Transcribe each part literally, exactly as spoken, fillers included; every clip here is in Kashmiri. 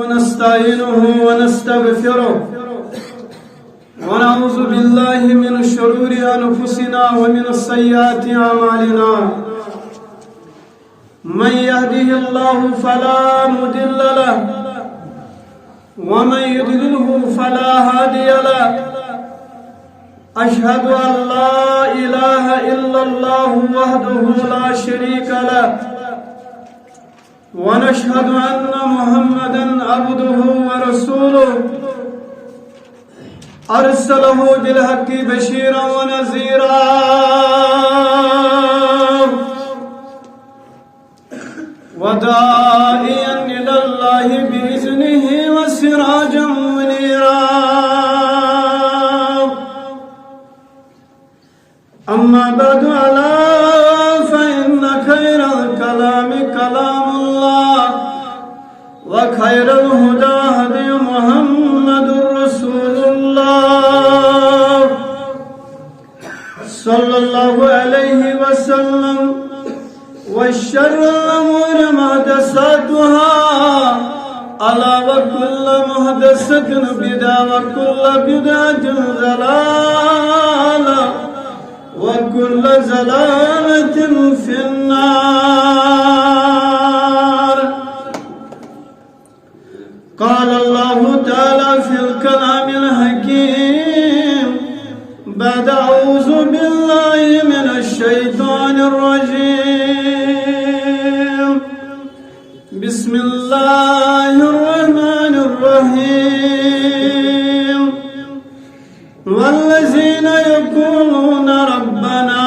ونستعينه ونستغفره، ونعوذ بالله من شرور أنفسنا ومن سيئات أعمالنا. من يهده الله فلا مضل له، ومن يضلله فلا هادي له. أشهد أن لا إله إلا الله وحده لا شريك له، ونشهد أن محمدا عبده ورسوله، أرسله بالحق بشيرا ونذيرا، وداعيا إلى الله بإذنه وسراجا منيرا. أما بعد، ألا فإن خير الكلام كلام الله، وخير الهدى هدي محمد رسول الله، صلى الله عليه وسلم، وشر الأمور محدثاتها، ألا وكل محدثة بدعة، وكل بدعة ضلالة، وكل ضلالة في النار. قال الله تعالى في الكلام الحكيم بعد أعوذ بالله من الشيطان الرجيم. بسم الله الرحمن الرحيم. والذين يقولون ربنا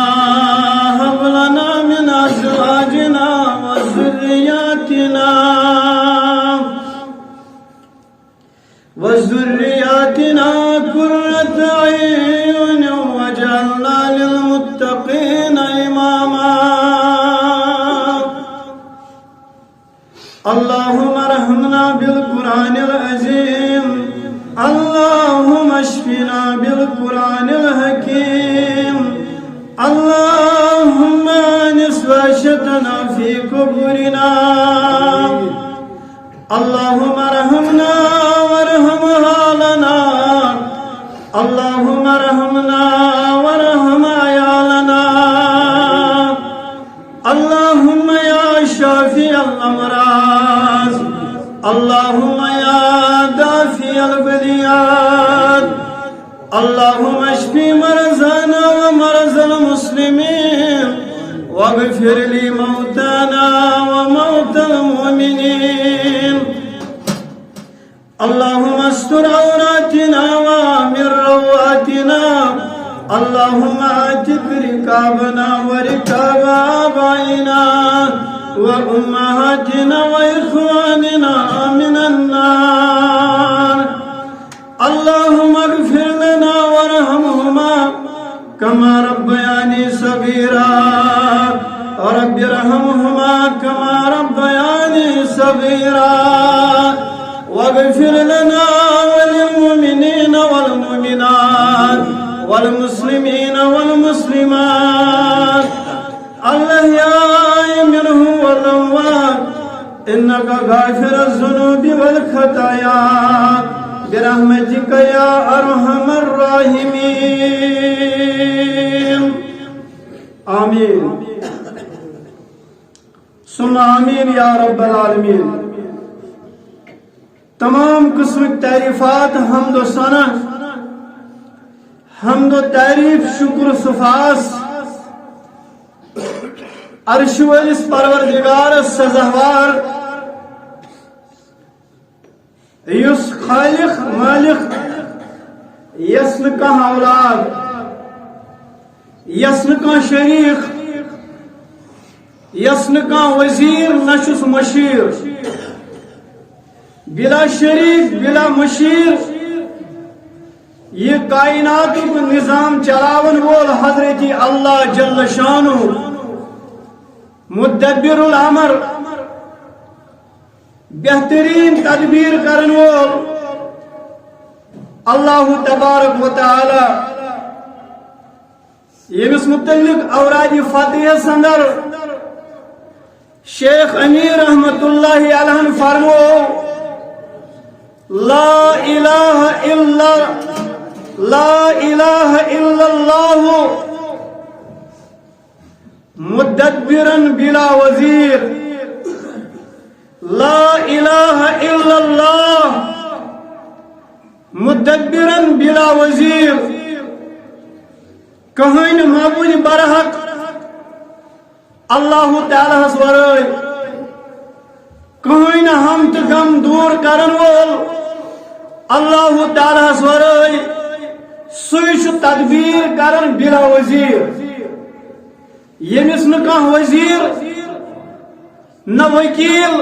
هب لنا من أزواجنا وذرياتنا وذرياتنا قرة أعين واجعلنا للمتقين إماما. اللهم ارحمنا بالقرآن العظيم. اللهم اشفنا بالقرآن الحكيم. اللهم آنس وحشتنا في قبورنا. اللهم ارحمنا وارحم أهلنا. اللهم ارحمنا وارحم عيالنا. اللهم يا شافي الأمراض، اللهم يا دافي البليات، اللهم اشف مرضانا ومرضى المسلمين، واغفر لموتانا وموتى المؤمنين. اللهم استر عوراتنا وآمن روعاتنا. اللهم اعتق رقابنا ورقاب آبائنا وأمهاتنا وإخواننا من النار. اللهم اغفر لنا وارحمهما كما ربياني صغيرا. رب ارحمهما كما ربياني صغيرا. واغفر لنا وللمؤمنين والمؤمنات والمسلمين والمسلمات الأحياء منهم والأموات إنك غافر الذنوب والخطايا برحمتك يا أرحم الراحمين. آمين. ثم آمين يا رب العالمين. تمام قسمٕکۍ تعریفات، حمد و ثنا، حمد و تعریف، شکر و سپاس عرشہِ وٲلِس پروردگارس سزاوار، یُس خالق مالک، یس نہٕ کانٛہہ اولاد، یس نہٕ کانٛہہ شریک، یس نہٕ کانٛہہ وزیر، نہ چھُس مشیر، بلا شریک، بلا مشیر، یہِ کائناتُک نظام چلاون وول حضرت اللہ جل شانہ، مدبر الامر، بہترین تدبیر کرن وول اللہ تبارک و تعالی، ییٚمِس متعلق اوراد فتح اندر شیخ امیر رحمت اللہ علیہ فرمو، لا الہ الا، لا الہ الا اللہ مدبرا بلا وزیر، لا الہ الا اللہ مدبرا بلا وزیر۔ کہین معبود برحق اللہ تعالیٰ ہس ورٲے، کہین ہم تہٕ غم دور کرن وول اللہ تعالیٰ ہس ورٲے، سُے چھُ تدبیر کرن بلا وزیر، ییٚمِس نہٕ کانٛہہ وزیر، نہ وکیل،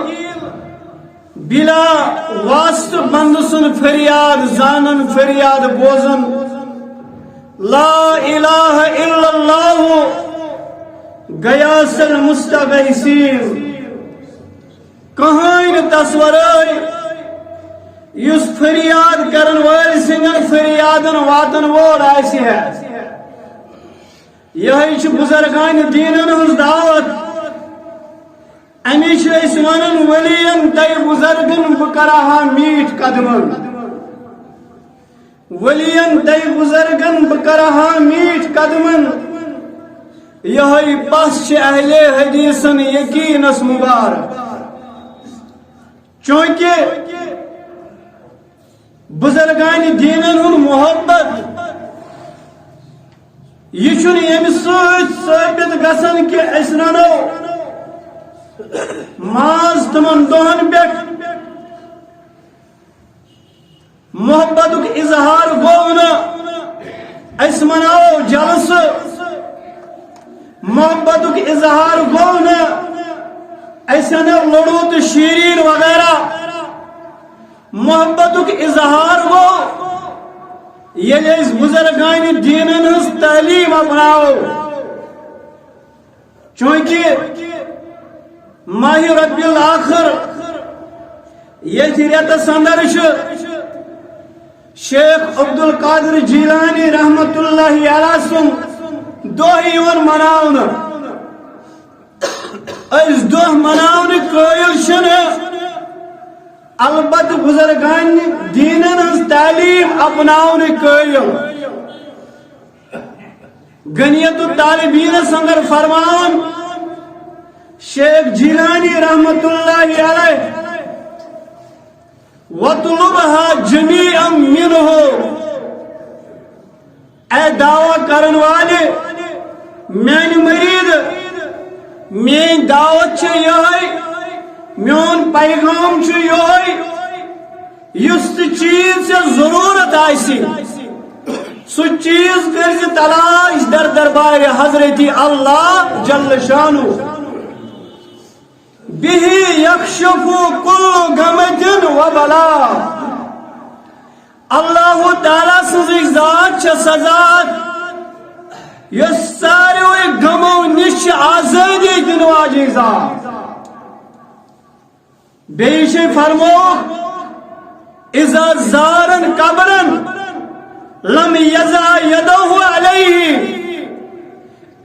بلا واسطہ بندٕ سُنٛد فریاد زانن، فریاد بوزن۔ لا الہ الا اللہ غیاث المستغیثین۔ کہین تس ورٲے یُس فریاد کرن وٲلۍ سٕنٛدٮ۪ن فریادن واتن وول آسہِ ہے۔ یہے چھِ بزرگان دینن ہٕنٛز دعوت۔ امی چھِ أسۍ ونان، ولین تہٕ بزرگن بہٕ کرٕ ہا میٖٹھۍ قدمن۔ ولین تہٕ بزرگن بہٕ کرٕ ہا میٖٹھۍ قدمن۔ یہے پس چھِ اہل حدیثن یقینس مبارک۔ چونکہ بزرگان دینن ہُنٛد محبت، یہِ چھُنہٕ ییٚمہِ سۭتۍ ثٲبت گژھان کہِ أسۍ رَنو ماز تِمن دۄہن پٮ۪ٹھ۔ محبتُک اظہار گوٚو نہٕ أسۍ مناوو جلسہٕ، محبتُک اظہار گوٚو نہٕ أسۍ اَنو لڈو تہٕ شیرین وغیرہ۔ محبتُک اظہار گوٚو ییٚلہِ أسۍ بزرگان دینن ہٕنٛز تعلیٖم اپناوو۔ چونکہ ماہ ربیع الاخر ییٚتھۍ رٮ۪تس اندر چھُ شیخ عبدالقادر جیلانی رحمت اللہ علیہ سُنٛد دۄہ یِوان مناونہٕ۔ أسۍ دۄہ مناونہٕ قٲیِل چھِنہٕ، البتہٕ بزرگان دینن ہٕنٛز تعلیٖم اپناونہٕ قٲیِل۔ غنیت الطالبینس اندر فرمان شیخ جیلانی رحمت اللہ علیہ، وَاطْلُبْهَا جَمِيعًا مِنْهُ۔ اے دعویٰ کرن والے، میانہِ مرید، میٲنۍ دعوت چھِ یہے، میون پیغام چھُ یہے، یُس تہِ چیز ژےٚ ضرورت آسہِ، سُہ چیز کٔرزِ تلاش در دربارِ حضرت اللہ جل شانہ۔ بِهِ يَكْشَفُ كُلُّ غَمٍّ وَبَلَاءٍ۔ اللہ تعالیٰ سٕنٛزٕے ذات چھےٚ سۄ ذات یۄس ساروٕے غمو نِش چھِ آزٲدی دِنہٕ واجیٚنۍ ذات۔ بیٚیہِ چھِ فرمووُکھ، اِذا زارن قبرن لم یضع یدہ علیہ۔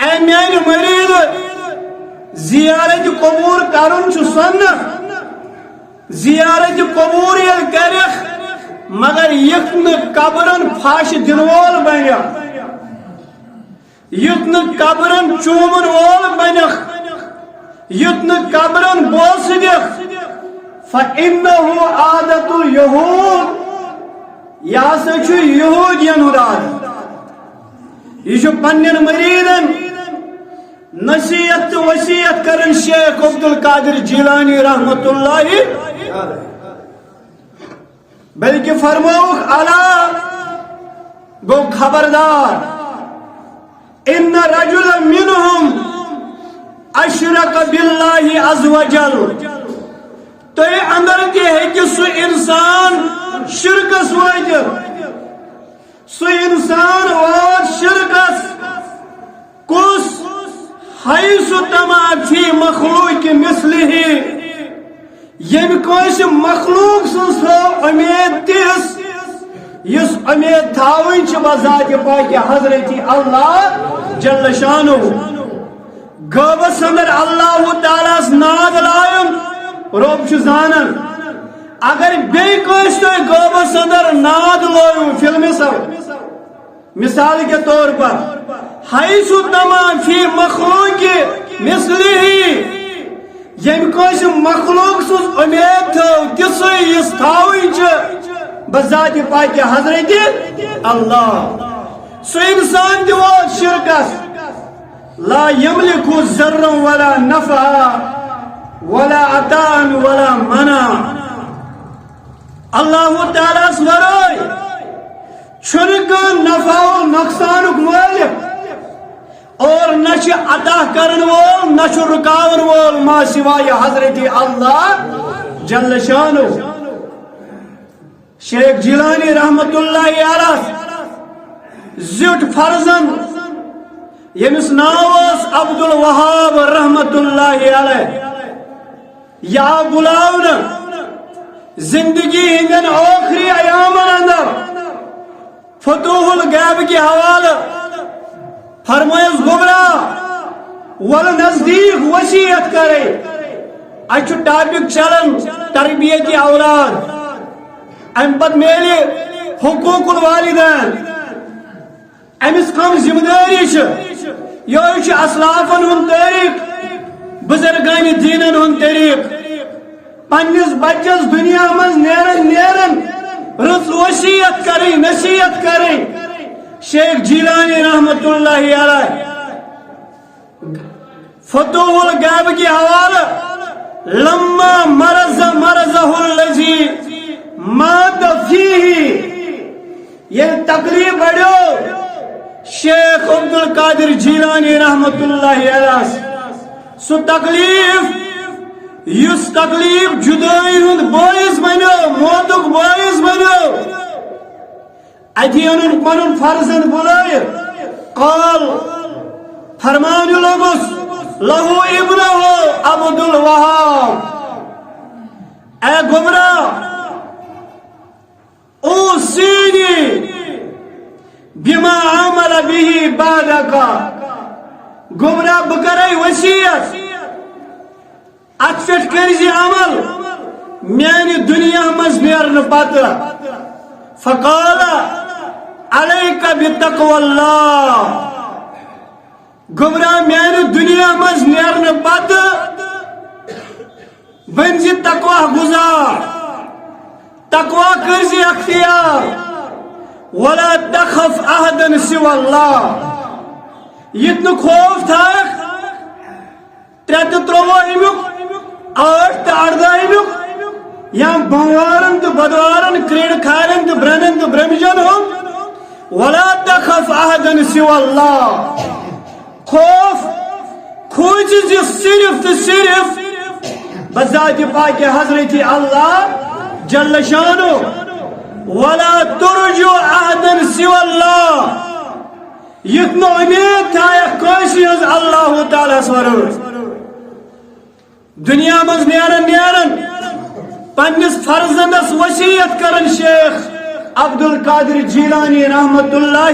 اے میانہِ مریٖض، زیارت قبور کرُن چھُ سنت۔ زیارت قبور ییٚلہِ کرکھ، مگر یِکھ نہٕ قبرن پھش دِنہٕ وول بنکھ، یُتھ نہٕ قبرن چومن وول بنکھ، یُتھ نہٕ قبرن بوسہٕ دِکھ، فَإِنَّهُ عَادَةُ الْيَهُودِ۔ یہِ ہسا چھُ یہودین ہُنٛد عادت۔ یہِ چھُ پننٮ۪ن مریدن نصیحت تہٕ وصیت کران شیخ عبدالقادر جیلانی رحمت اللہ۔ بلکہ فرمووُکھ، الا، گو خبردار، ان رجلا منهم اشرک باللہ عز وجل۔ تۄہہِ اندر تہِ ہیٚکہِ سُہ انسان شرکس وٲتِتھ۔ سُہ انسان ووت شرکس۔ کُس؟ حیث طمع فی مخلوق مثلہ۔ ییٚمہِ کٲنٛسہِ مخلوق سٕنٛز تھٲو اُمید تِژھ، یُس اُمید تھاوٕنۍ چھِ بذاتِ پاکِ حضرت اللہ جل شانہ۔ غٲبس اندر اللہ تعالیٰ ہس ناد لایُن، رۄب چھُ زانان۔ اگر بیٚیہِ کٲنٛسہِ تُہۍ غٲبس اندر ناد لٲیِو فلمہِ سر، مثال کے طور پر، حیث تما فی مخلوق مثلہ، ییٚمہِ کٲنٛسہِ مخلوق سٕنٛز اُمید تھٲو، تِژھٕے یِژھ تھاوٕنۍ چھِ بذات پاک حضرت اللہ۔ سُہ انسان تہِ ووت شرکس۔ لا یملک ضرا ولا نفعا ولا عطاء ولا منعا۔ اللہ تعالیٰ ہس ورٲے چھُنہٕ کانٛہہ نفع و نۄقصانُک مٲلِک اور نہ چھُ عطا کرن وول، نہ چھُ رُکاون وول، ما سوائے حضرت اللہ جل شانہ۔ شیخ جیلانی رحمت اللہ علیہ زیُٹھ فرزند، ییٚمِس ناو اوس عبد الوہاب رحمت اللہ علیہ، یہِ آو بُلاونہٕ زندگی ہٕنٛدٮ۪ن ٲخری ایامن اندر فتوح الغیب کہِ حوالہٕ۔ فرمٲیِس، گوٚبرا، وَلہٕ نزدیٖک وصیت کرے۔ اَسہِ چھُ ٹاپک چلان تربیت اولاد، اَمہِ پتہٕ میلہِ حقوق الوالدین۔ أمِس کم ذمہ دٲری چھِ؟ یِہوٚے چھُ اسلافن ہُنٛد طریٖق، بزرگان دینن ہُنٛد طریٖق۔ پننِس بچس دنیا منٛز نیرن نیرن رٕژ وصیت کرٕنۍ، نصیحت کرٕنۍ۔ شیخ جیلانی رحمت اللہ علیہ فتوح الغیب کہِ حوالہٕ، لما مرض مرضه الذي مات فيه، ییٚلہِ تکلیف بڑیو شیخ عبدالقادر جیلانی رحمت اللہ علیہ، سُہ تکلیف یُس تکلیف جدٲیی ہُنٛد باعث بنیو، موتُک باعث بنیو، اتی اوٚنُن پنُن فرزند بُلٲیِتھ۔ قال، فرمان لوگُس، لہو ابنہ عبد الوہاب، اے گوٚبرا، اوصینی بما عمل به بعدک، گوٚبرا، بہٕ کرے وصیت، اتھ پٮ۪ٹھ کٔرۍ زِ عمل میانہِ دُنیا منٛز نیرنہٕ پتہٕ۔ فقال، علیک بتقوی اللہ، گوٚبرا، میانہِ دُنیا منٛز نیرنہٕ پتہٕ بٔنۍ زِ تقوی گُزار، تقوی کٔرۍ زِ اختیار۔ ولا تخف احدا سوى اللہ، یہِ تہِ نہٕ خوف تھاوکھ ترٛےٚ تہٕ ترٛووُہ اَمیُک، ٲٹھ تہٕ اَرداہ اَمیُک، یا بۄموارن تہٕ بدوارن، کرٛیٖڈ کھارٮ۪ن تہٕ برٛنٮ۪ن تہٕ برٛمجن ہُنٛد۔ ولا تخف احدا سوى اللہ، خوف کھوژِ زِ صرف تہٕ صرف بذات پاک حضرت اللہ جل شانہ۔ ولا ترجو احدا سوى اللہ، یُتھ نہٕ اُمید تھایکھ کٲنٛسہِ ہٕنٛز اللہ تعالیٰ ہس ورٲے۔ دُنیا منٛز نیران نیران پننِس فرزندس وصیت کران شیخ عبدالقادر جیلانی رحمت اللہ،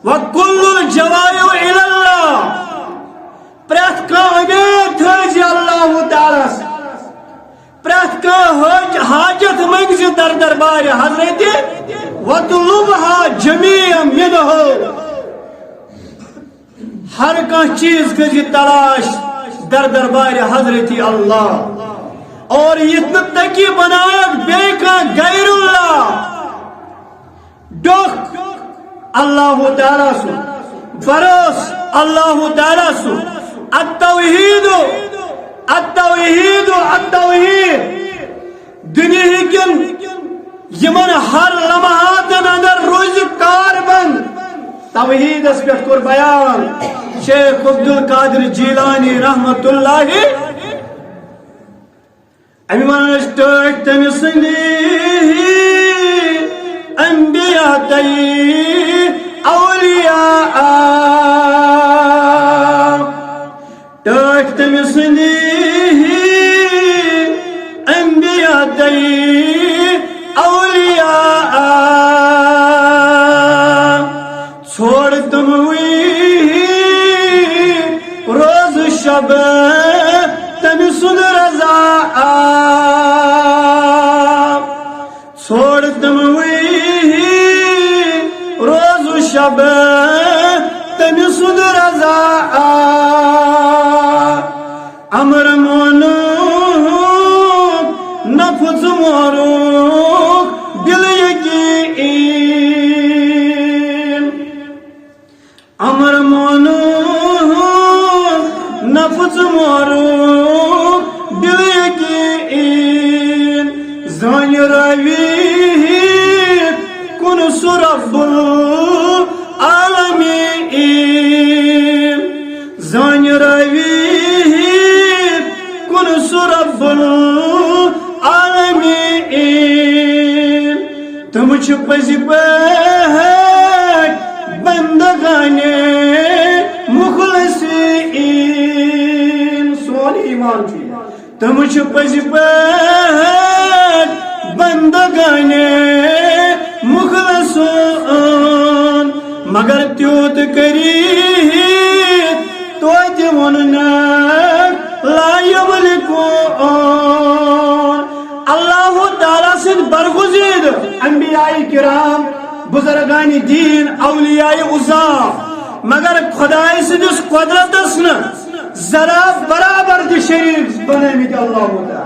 وکل الجوائع الی اللہ، پرٛٮ۪تھ کانٛہہ اُمید تھٲوزِ اللہ تعالیٰ ہس، پرٛٮ۪تھ کانٛہہ حٲج-، حاجت منٛگزِ در دربارِ حضرت، وطلبها جمیعا منہ، ہر کانٛہہ چیز کٔرزِ تلاش در دربارِ حضرت اللہ۔ اور یُتھ نہٕ تقی بنایکھ بیٚیہِ کانٛہہ غیر اللہ۔ ڈوکھ اللہ تعالیٰ سُنٛد، بروس اللہ تعالیٰ سُنٛد۔ التوحید، التوحید، التوحید۔ دُنیاہکٮ۪ن یِمن ہر لمحاتن اندر روزِ کار بند، توحیدس پٮ۪ٹھ کوٚر بیان شیخ عبدالقادر جیلانی رحمت اللہ۔ اَمہِ وَنان ٲسۍ ٹٲٹھۍ تٔمۍ سٕنٛدی انبیاء تہٕ اولیاء۔ ٹٲٹھۍ تٔمۍ سٕنٛدی انبیاء تہٕ اولیاء۔ ژھوڑ تِموٕے روزٕ شب تٔمۍ سُنٛد رضا۔ ژھوڑ تِموٕے روزٕ شب تٔمۍ سُنٛد رضا۔ امر مونُکھ نفس مورُکھ دل یقین۔ امر مونُکھ نفس مورُکھ دل یقین۔ زانہِ راوی کُن سُہ رب العالمین۔ زانہِ راوی کُن سُہ رب العالمین۔ تِم چھِ پٔزۍ پٲٹھۍ بندگانِ مخلصین۔ سون ایمان چھُ یہِ۔ تِم چھِ پٔزۍ پٲٹھۍ بندگانِ مخلصون، مگر تیوٗت کٔرِتھ توتہِ ووٚنُن لا یملکون۔ اللہ تعالیٰ سٕنٛدۍ برگزیدٕ انبیاء کرام، بزرگان دین، اولیاء عظام، مگر خدائے سٕنٛدِس قدرتس نہٕ ذرا برابر تہِ شریک بنٲومٕتۍ اللہ تعالیٰ۔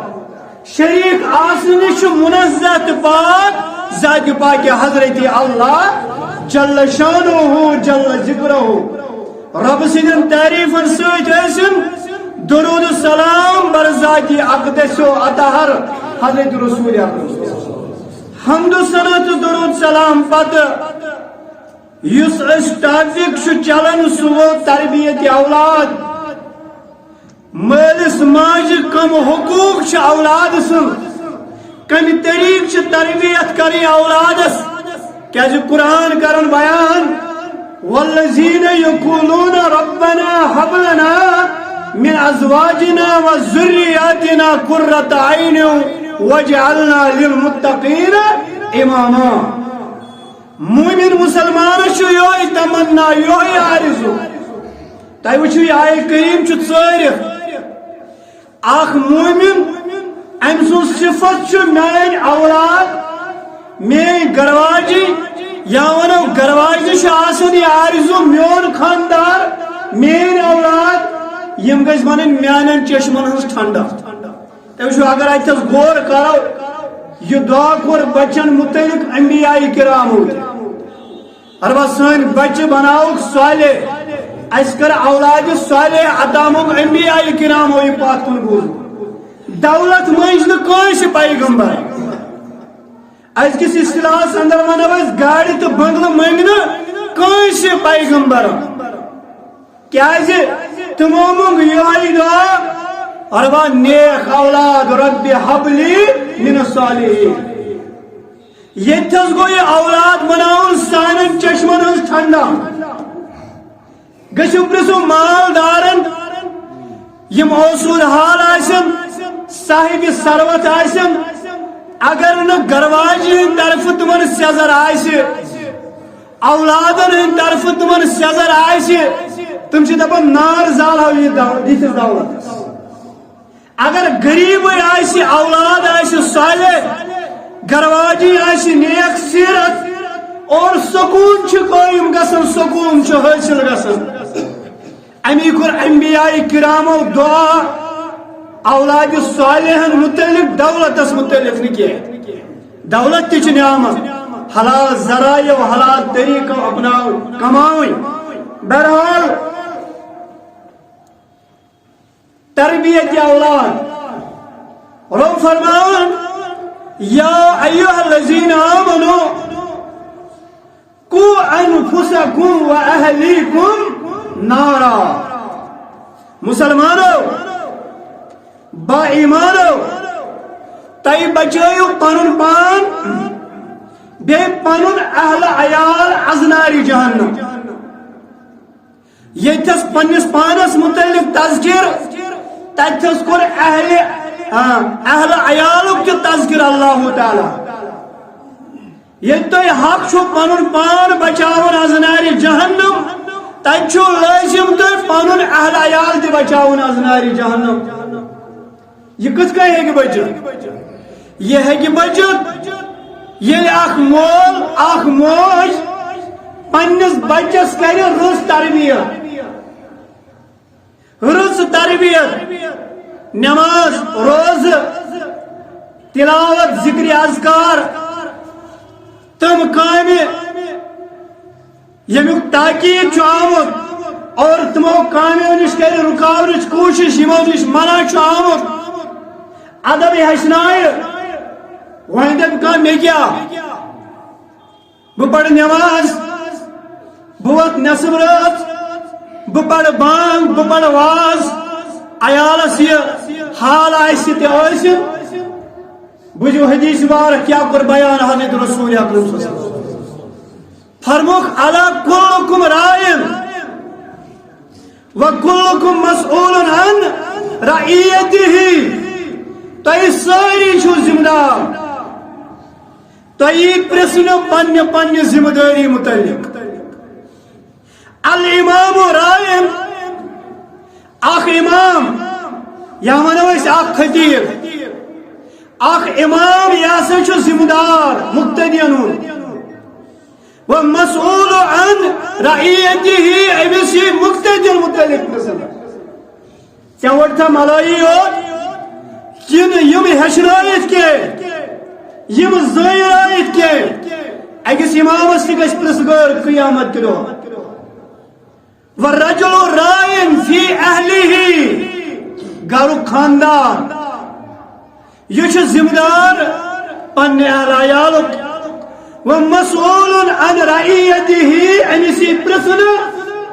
شریک آسنہٕ نِش چھُ منزہ تہٕ پاک ذاتِ پاک حضرت اللہ جل شانہ جل ذکرہ۔ رب سٕنٛدٮ۪ن تعریفن سۭتۍ ٲسِن درود سلام بر ذاتِ اقدس و اطہر حضرت رسول اکرم۔ حمد و ثنا تہٕ درود سلام پتہٕ یُس أسۍ ٹاپک چھُ چلان، سُہ گوٚو تربیت اولاد۔ مٲلِس ماجہِ کم حقوق چھِ اولاد سٕنٛز، کمہِ طریقہٕ چھِ تربیت کرٕنۍ اولادس؟ کیازِ قرآن کران بیان، والذین یقولون ربنا هب لنا من ازواجنا و ذریاتنا قرۃ اعین واجعلنا للمتقین اماما۔ مومن مسلمانس چھُ یہے تمنا، یہے آرزو۔ تۄہہِ وٕچھِو، یہِ آیہِ کریم چھُ ژٲرِتھ۔ اکھ مومن، أمۍ سُنٛد صفت چھُ میٲنۍ اولاد، میٲنۍ گرواجی، یا ونو گرواجی چھُ آسان یہِ آرزو، میون خاندار، میٲنۍ اولاد، یِم گژھِ بنٕنۍ میانٮ۪ن چشمن ہٕنٛز ٹھنڈک۔ تُہۍ وٕچھِو، اگر اتہِ تھس غور کرو، یہِ دعا کوٚر بچن متعلق انبیاء کرامو تہِ۔ اربا سٲنۍ بچہِ بناوُکھ صالح، اسہِ کر اولاد صالح عطا، موٚنگ انبیاء کرامو یہِ پتھ کُن بوٗزمُت۔ دولت مٔنٛج نہٕ کٲنٛسہِ پیغمبر۔ أزکِس اصطلاحس اندر ونو أسۍ، گاڑِ تہٕ بنگلہٕ مٔنٛگۍ نہٕ کٲنٛسہِ پیغمبرن۔ کیازِ؟ تِمو موٚنگ یہے دعا، اربا نیک اولاد، رب حب لی من الصالحین۔ ییٚتہِ تھس گوٚو یہِ اولاد بناوُن سانٮ۪ن چشمن ہٕنٛز ٹھنڈک۔ گٔژھِو پرژھِو مالدارن، یِم اوسوٗد حال آسن، صاحب ثروت آسن، اگر نہٕ گرواجی ہٕنٛدِ طرفہٕ تِمن سیزر آسہِ، اولادن ہٕنٛدِ طرفہٕ تِمن سیزر آسہِ، تِم چھِ دپان، نار زالہو یہِ دو-، یِتھِس دولتس۔ اگر غریبٕے آسہِ، اولاد آسہِ صالح، گرواجی آسہِ نیک سیرت، اور سکوٗن چھُ قٲیِم گژھان، سکوٗن چھُ حٲصِل گژھان۔ امی کوٚر انبیاء کرامو دعا اولاد صالحن متعلق، دولتس متعلق نہٕ کینٛہہ۔ دولت تہِ چھِ نعمت، حلال ذرایع و حلال طریقو اپناوٕنۍ، کماوٕنۍ۔ بہرحال، تربیت اولاد۔ رب فرماوان، یا ایھا الذین آمنوا قوا انفسکم و اہلیکم نارا۔ مسلمانو، با ایمانو، تُہۍ بچٲیِو پنُن پان، بیٚیہِ پنُن اہل عیال از نارِ جہنم۔ ییٚتہِ تھس پننِس پانس متعلق تذکر، تتہِ تھس کوٚر اہل، آ، اہل عیالُک تہِ تذکر اللہ تعالیٰ۔ ییٚتہِ تۄہہِ حق چھُ پنُن پان بچاوُن از نارِ جہنم، تتہِ چھُ لٲزم تۄہہِ پنُن اہل عیال تہِ بچاوُن از نارِ جہنم۔ یہِ کِتھ کٔنۍ ہیٚکہِ بٔچِتھ؟ یہِ ہیٚکہِ بٔچِتھ ییٚلہِ اکھ مول، اکھ موج پننِس بچس کرِ رٕژ تربیت، رٕژ تربیت، نماز، روزٕ، تلاوت، ذکر اذکار، تِم کامہِ، ییٚمیُک تاکید چھُ آمُت اور تِمو کامیو نِش کرِ رُکاونٕچ کوٗشِش، یِمو نِش منع چھُ آمُت، ادب ہیٚچھنایہِ۔ وۄنۍ دَپہِ کانٛہہ، مےٚ کیٛاہ؟ بہٕ پرٕ نٮ۪ماز، بہٕ وَتھ نٮ۪صٕف رٲژ، بہٕ پرٕ بانگ، بہٕ پرٕ واز، عیالس یہِ حال آسہِ تہِ ٲسِن۔ بوٗزِو حدیث مبارک کیٛاہ کوٚر بیان حضرت رسول اکرم صلی اللہ علیہ وسلم۔ فرمووُکھ، الا کلکم راعٍ و کلکم مسئول عن رعیتہ۔ تُہۍ سٲری چھِو ذمہٕ دار، تُہۍ یی پرژھنہٕ پننہِ پننہِ ذمہٕ دٲری متعلق۔ الامام راعٍ، اکھ امام، یا ونو أسۍ اکھ خطیب، اکھ امام، یہِ ہسا چھُ ذمہٕ دار مقتدین ہُنٛد۔ ومسئول عن رعیتہ، أمِس یی مقتدین متعلق پرژھنہٕ۔ ژےٚ ووٚٹتھا ملٲیی یوت کِنہٕ یِم ہیٚچھنٲیِتھ کینٛہہ، یِم زٲنرٲیِتھ کینٛہہ؟ أکِس امامس تہِ گژھِ پرژھ گٲر قیامت کہِ دۄہ۔ والرجل راع فی اہلہ، گرُک خاندان، یہِ چھُ ذمہٕ دار پننہِ اہل عیالُک۔ ومسئول عن رعیتہ، أمِس یی پرژھنہٕ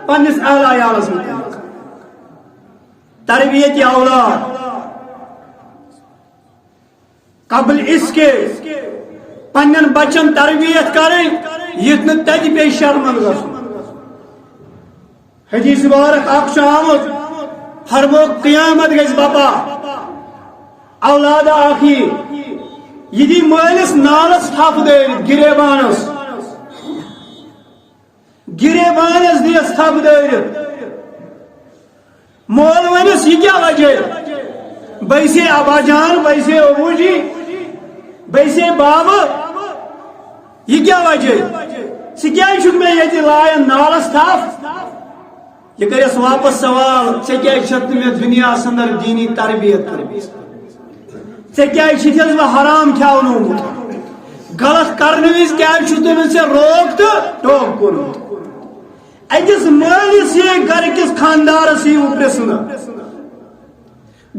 پننِس اہل عیالس مُتعلق۔ تربیت اولاد۔ قبل اس کے پننٮ۪ن بچن تربیت کرٕنۍ، یُتھ نہٕ تتہِ پیٚیہِ شرمند گژھُن۔ حدیث مبارک اکھ چھُ آمُت، فرموو، قیامت گژھِ بپا اولاد اکھ یی، یہِ دی مٲلِس نالس تھپھ دٲرِتھ، گریبانس۔ گریبانس دِیس تھپھ دٲرِتھ۔ مول ونس، یہِ کیٛاہ وجہ؟ بیسے ابا جان، بیسے ابو جی، بیسے بابہٕ، یہِ کیٛاہ وجہ؟ ژٕ کیٛازِ چھُکھ مےٚ ییٚتہِ لایان نالس تھپھ؟ یہِ کریس واپس سوال، ژےٚ کیٛازِ چھَتھ نہٕ مےٚ دُنیاہس اندر دینی تربیت کٔرمٕژ؟ ژےٚ کیٛازِ چھُتھس بہٕ حرام کھیاونومُت؟ غلط کرنہٕ وِزِ کیٛازِ چھُتھ نہٕ مےٚ ژےٚ روک تہٕ ٹوک کوٚرمُت؟ أکِس مٲلِس یی، گرٕ کِس خاندارس یی پرژھنہٕ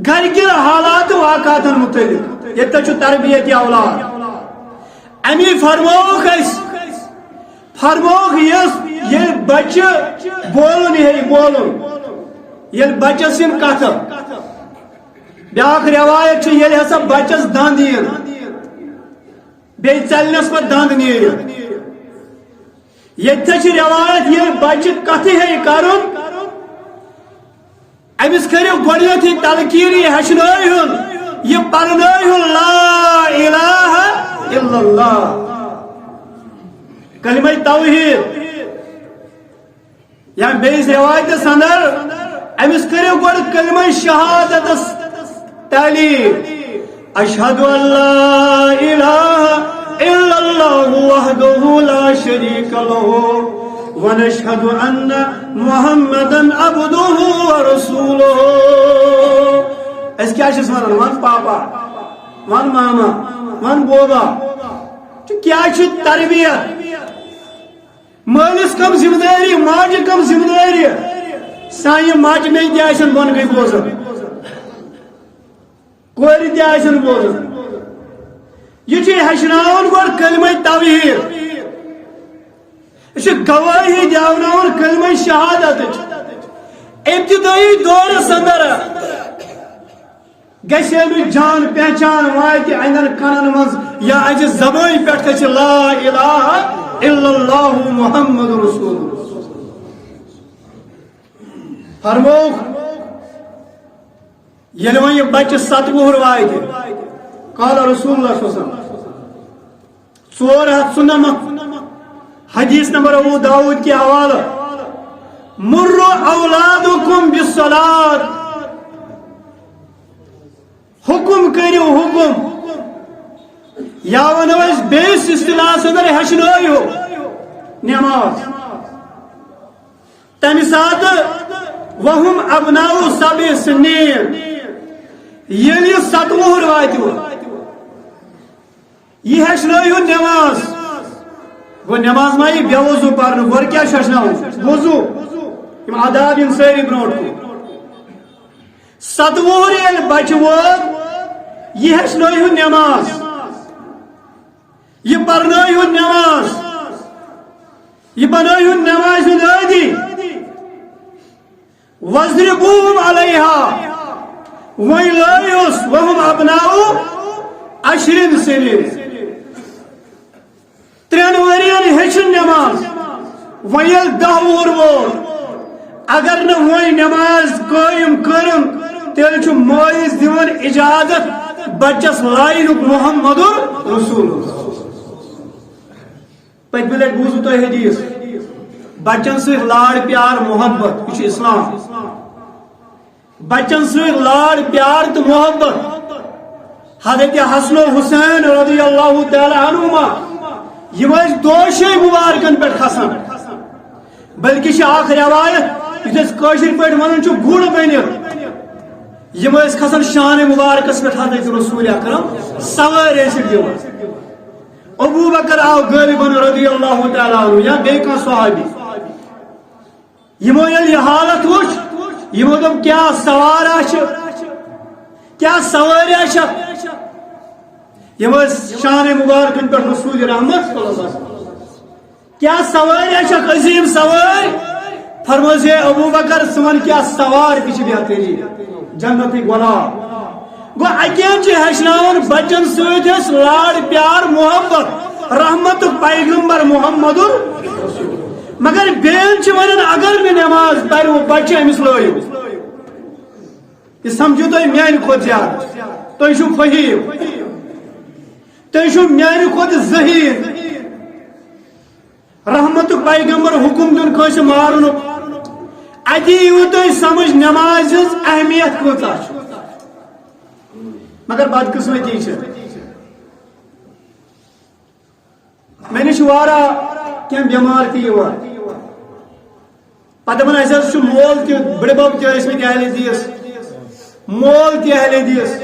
گرٕ کٮ۪ن حالات واقعاتن متعلق۔ ییٚتہِ چھُ تربیت اولاد۔ امی فرمووُکھ أسۍ، فرمووُکھ یُس ییٚلہِ بچہِ بولُن ہیٚیہِ بولُن، ییٚلہِ بچس یِن کتھٕ، بیٛاکھ رٮ۪وایت چھِ، ییٚلہِ ہسا بچس دند یِن، بیٚیہِ ژَلنَس پَتہٕ دَنٛد نیرِتھ۔ ییٚتہِ چھِ رٮ۪وایت، ییٚلہِ بَچہِ کَتھٕ ہیٚیہِ کَرُن، أمِس کٔرِو گۄڈٕنیٚتھٕے تلقیٖن، یہِ ہیٚچھنٲیہُن، یہِ پَرنٲیہُن لا الہ الا اللہ، کلمہ توحید۔ یا بیٚیِس رِوایتَس اندر، أمِس کٔرِو گۄڈٕ کلمہ شہادتس تعلیٖم۔ اشہد ان لا الہ الا اللہ وحدہ لا شریک لہ، ونشہد ان محمدا عبدہ ورسولہ۔ أسۍ کیٛاہ چھِس وَنان؟ وَن پاپا، وَن ماما، وَن بوبا۔ تہٕ کیٛاہ چھُ تربیت؟ مٲلِس کم ذمہٕ دٲری، ماجہِ کم ذمہٕ دٲری؟ سانہِ ماجہِ بیٚنہِ تہِ آسن بۄنہٕ کَنہِ بوزان، کورِ تہِ آسن بوزان۔ یہِ چھُ ہیٚچھناوان گۄڈٕ کلمہ توحید۔ یہِ چھُ گوٲہی دیاوناوان کلمہ شہادتٕچ۔ ابتدٲیی دورس اندر گژھِ أمِس جان پہچان واتہِ اَنٮ۪ن کَنَن منٛز، یا اَسہِ زبٲنۍ پٮ۪ٹھ گژھِ لا الہ الا اللہ محمد رسول اللہ۔ فرمووُکھ، ییٚلہِ وۄنۍ یہِ بَچہِ ستہٕ وُہُر واتہِ، قال رسول اللہ صلی اللہ علیہ وسلم، ژور ہتھ ژُنَمَتھ، حدیث نمبر ابو داؤد کے حوالہ، مروا اولادکم بالصلاۃ، حکم کٔرِو حکم، یا ونو أسۍ بیٚیِس اصطلاحس اندر ہیٚچھنٲیِو نماز۔ تمہِ ساتہٕ وَهُمْ أَبْنَاءُ سَبْعِ سِنِينَ، ییٚلہِ یہِ ستہٕ وُہُر واتہِ، یہِ ہیٚچھنٲیِو نماز۔ گوٚو نماز ما یی بے وضو پرنہٕ، گۄڈٕ کیٛاہ چھُ ہیٚچھناوُن؟ وضو۔ یِم آداب یِن سٲری برونٛٹھ کُن۔ ستہٕ وُہُر ییٚلہِ بچہِ ووت، یہِ ہیٚچھنٲیِو نماز، یہِ پرنٲیِو نماز، یہِ بنٲیِو نمازِ ہُنٛد عٲدی۔ وَاضْرِبُوهُمْ عَلَيْهَا، وۄنۍ لٲیِوس، وَهُمْ أَبْنَاءُ عَشْرِ سِنِينَ۔ ترٛٮ۪ن ؤرین ہیٚچھِن نماز، وۄنۍ ییٚلہِ دَہ وُہُر ووت، اگر نہٕ وۄنۍ نماز قٲیِم کٔرٕن، تیٚلہِ چھُ مٲلِس دِوان اجازت بچس لاینُک محمد رسول اللہ۔ پٔتمہِ لٹہِ بوٗزوٕ تۄہہِ حدیث، بچن سۭتۍ لاڑ پیار محبت، یہِ چھُ اسلام۔ بچن سۭتۍ لاڑ پیار تہٕ محبت۔ حضرت حسن و حسین رضی اللہ تعالی عنہما، یِم ٲسۍ دوشے مبارکن پٮ۪ٹھ کھسان، بلکہِ چھِ اکھ روایت، یُتھ أسۍ کٲشِر پٲٹھۍ ونان چھِ، گُر بٔنِتھ یِم ٲسۍ کھسان شانہِ مبارکس پٮ۪ٹھ حضرت رسول اکرم سوٲرۍ ٲسِکھ دِوان۔ ابو بکر آو غٲلبن رضی اللہ تعالی عنہ یا بیٚیہِ کانٛہہ صحابی، یِمو ییٚلہِ یہِ حالت وٕچھ، یِمو دوٚپ، "کیٛاہ سوارا چھِ؟ کیٛاہ سواریا چھِ؟" یِم ٲسۍ شانہِ مبارکن پٮ۪ٹھ رسول رحمت صلی اللہ علیہ وسلم۔ "کیٛاہ سواریا چھِ؟ عظیم سوارۍ۔" فرمٲے زِ، "اے ابو بکر، ژٕ وَن، کیٛاہ سوار تہِ چھِ بہتری جنتٕکۍ غلام؟" گوٚو اَکہِ اَنٛدٕ چھِ ہیٚچھناوان بچن سۭتۍ أسۍ لاڑ پیار محبت، رحمتُک پیغمبر محمد۔ مگر بیٚیَن چھِ وَنان، اگر نہٕ نماز پَرِ، وۄنۍ بَچہِ أمِس لٲیِو۔ یہِ سَمجھِو تُہۍ میٛانہِ کھۄتہٕ زیادٕ۔ تُہۍ چھِو فہیٖم۔ تُہۍ چھِو میٛانہِ کھۄتہٕ ذہیٖن۔ رحمتُک پیغمبر حُکُم دیُن کٲنٛسہِ مارنُک۔ اَتی یِیِو تۄہہِ سَمجھ نمازِ ہٕنٛز اہمیت کۭژاہ چھِ۔ مگر بدقٕسمتی چھِ۔ مےٚ نِش چھِ واریاہ کینٛہہ بٮ۪مار تہِ یِوان۔ پَتہٕ دَپان، "اَسہِ حظ چھُ مول تہِ، بٕڈِبَب تہِ ٲسۍ مٕتۍ اہلِ حدیث، مول تہِ اہلِ حدیث،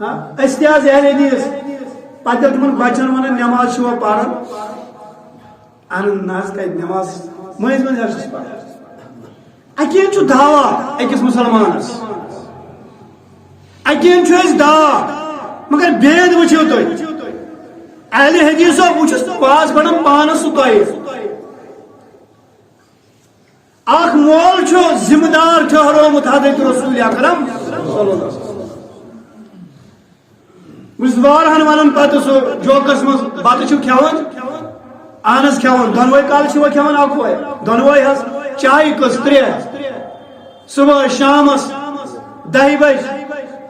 ہاں، أسۍ تہِ حظ اہلِ حدیث۔" پَتہٕ ییٚلہِ تِمَن بَچَن وَنان، "نٮ۪ماز چھُوا پَران؟" اَہَن نہ حظ، کَتہِ نٮ۪ماز؟ مٔنٛزۍ مٔنٛزۍ حظ چھُس پَران۔ اَکہِ اَنٛدٕ چھُ دعوا أکِس مُسلمانَس، اَکہِ اَنٛدٕ چھُ اَسہِ دعوا، مگر بید وٕچھِو تُہۍ۔ اہلِ حدیثو، بہٕ چھُس پاس پَران پانَس سُہ تۄہہِ۔ اَکھ مول چھُ ذمہٕ دار ٹھٔہرومُت حضرت رسول اکرم صلی اللہ علیہ وسلم۔ بہٕ چھُس واریاہن ونان پتہٕ سُہ جوکس منٛز بتہٕ چھِو کھٮ۪وان؟ اہن حظ کھٮ۪وان۔ دۄنوے کالہٕ چھِوا کھٮ۪وان اکوے؟ دۄنوے حظ۔ چایہِ کٔژ؟ ترٛےٚ۔ صبحٲے شامس دَہہِ بجہِ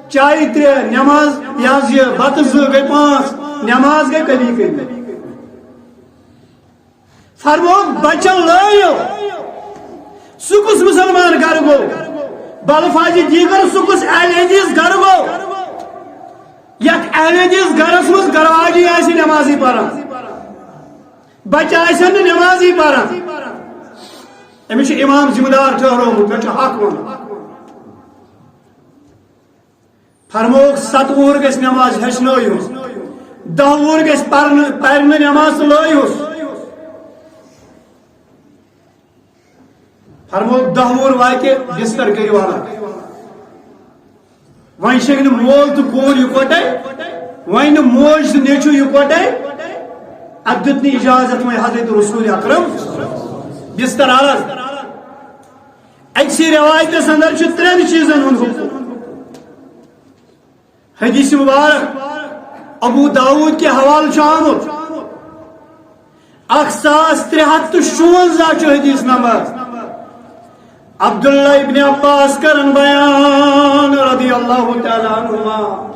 چایہِ ترٛےٚ، نٮ۪ماز، یہِ حظ یہِ بتہٕ زٕ گٔے پانٛژھ، نٮ۪ماز گٔے کٔمی کٔمی۔ فرمووُکھ، بچن لٲیِو۔ سُہ کُس مسلمان گرٕ گوٚو؟ بالفاظِ دیگر، سُہ کُس اہل حدیث گرٕ گوٚو؟ یتھ اہل حدیث گرس منٛز گرواجی آسہِ نمازٕے پران، بچہِ آسن نہٕ نمازٕے پران۔ أمِس چھُ امام ذمہٕ دار ٹھٔہرومُت، مےٚ چھُ حق ونُن۔ فرمووُکھ، ستہٕ وُہُر گژھِ نماز ہیٚچھنٲیِو، دَہ وُہُر گژھِ پرنہٕ، پرنہٕ نماز تہٕ لٲیہُس۔ فرمووُکھ، دَہ وُہُر واتہِ، بستر کٔرِو الگ۔ وۄنۍ چھِنہٕ مول تہٕ کوٗر یِکوَٹَے، وۄنۍ نہٕ موج تہٕ نیٚچوٗ یِکوَٹَے۔ اَتھ دیُت نہٕ اجازت وۄنۍ حضرت رسول اکرم۔ بستر الگ۔ أکسٕے رِوایتَس اندر چھُ ترٛٮ۪ن چیٖزن ہُنٛد حُکُم۔ حدیث مبارک ابو داؤد کہِ حوالہٕ چھُ آمُت۔ اکھ ساس ترٛےٚ ہتھ تہٕ شُونزہ چھُ حدیث نمبر۔ عبداللہ ابن عباس کرن بیان رضی اللہ تعالی عنہما۔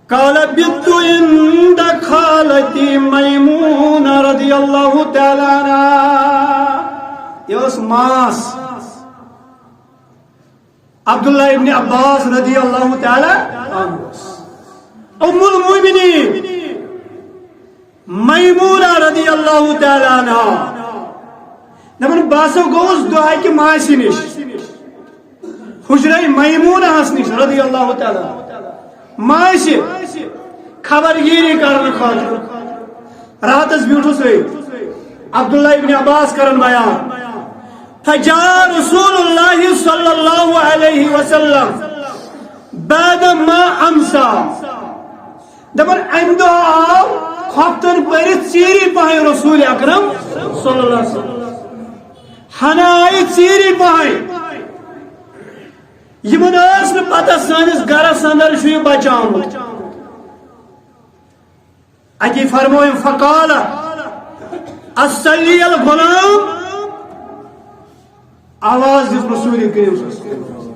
قال بت عند خالتی میمونہ رضی اللہ تعالی عنہا۔ یہِ ٲس ماس عبداللہ ابن عباس رضی اللہ تعالی عنہ۔ ام المؤمنین میمونہ رضی اللہ تعالیٰ عنہا، دپان، بہٕ ہسا گوٚوُس دۄہہ کہِ ماسہِ نِش، حجرے میمونہس نِش رضی اللہ تعالیٰ عنہا، ماسہِ خبرگیری کرنہٕ خٲطرٕ۔ راتس بیوٗٹھُس أتھۍ، عبداللہ ابن عباس کران بیان، فجاء رسول اللہ صلی اللہ علیہ وسلم بعد ما امسا۔ دپان، امہِ دۄہ آو خۄفتن پٔرِتھ ژیٖری پہن رسول اکرم صلی اللہ علیہ وسلم۔ ہنا آیہِ ژیٖری پہن۔ یِمن ٲس نہٕ پتہ سٲنِس گرس اندر چھُ یہِ بچہٕ آمُت۔ اتی فرمٲوِن، فقال، اصلی الغلام۔ آواز دِژ رسول کریم صلی اللہ علیہ وسلم۔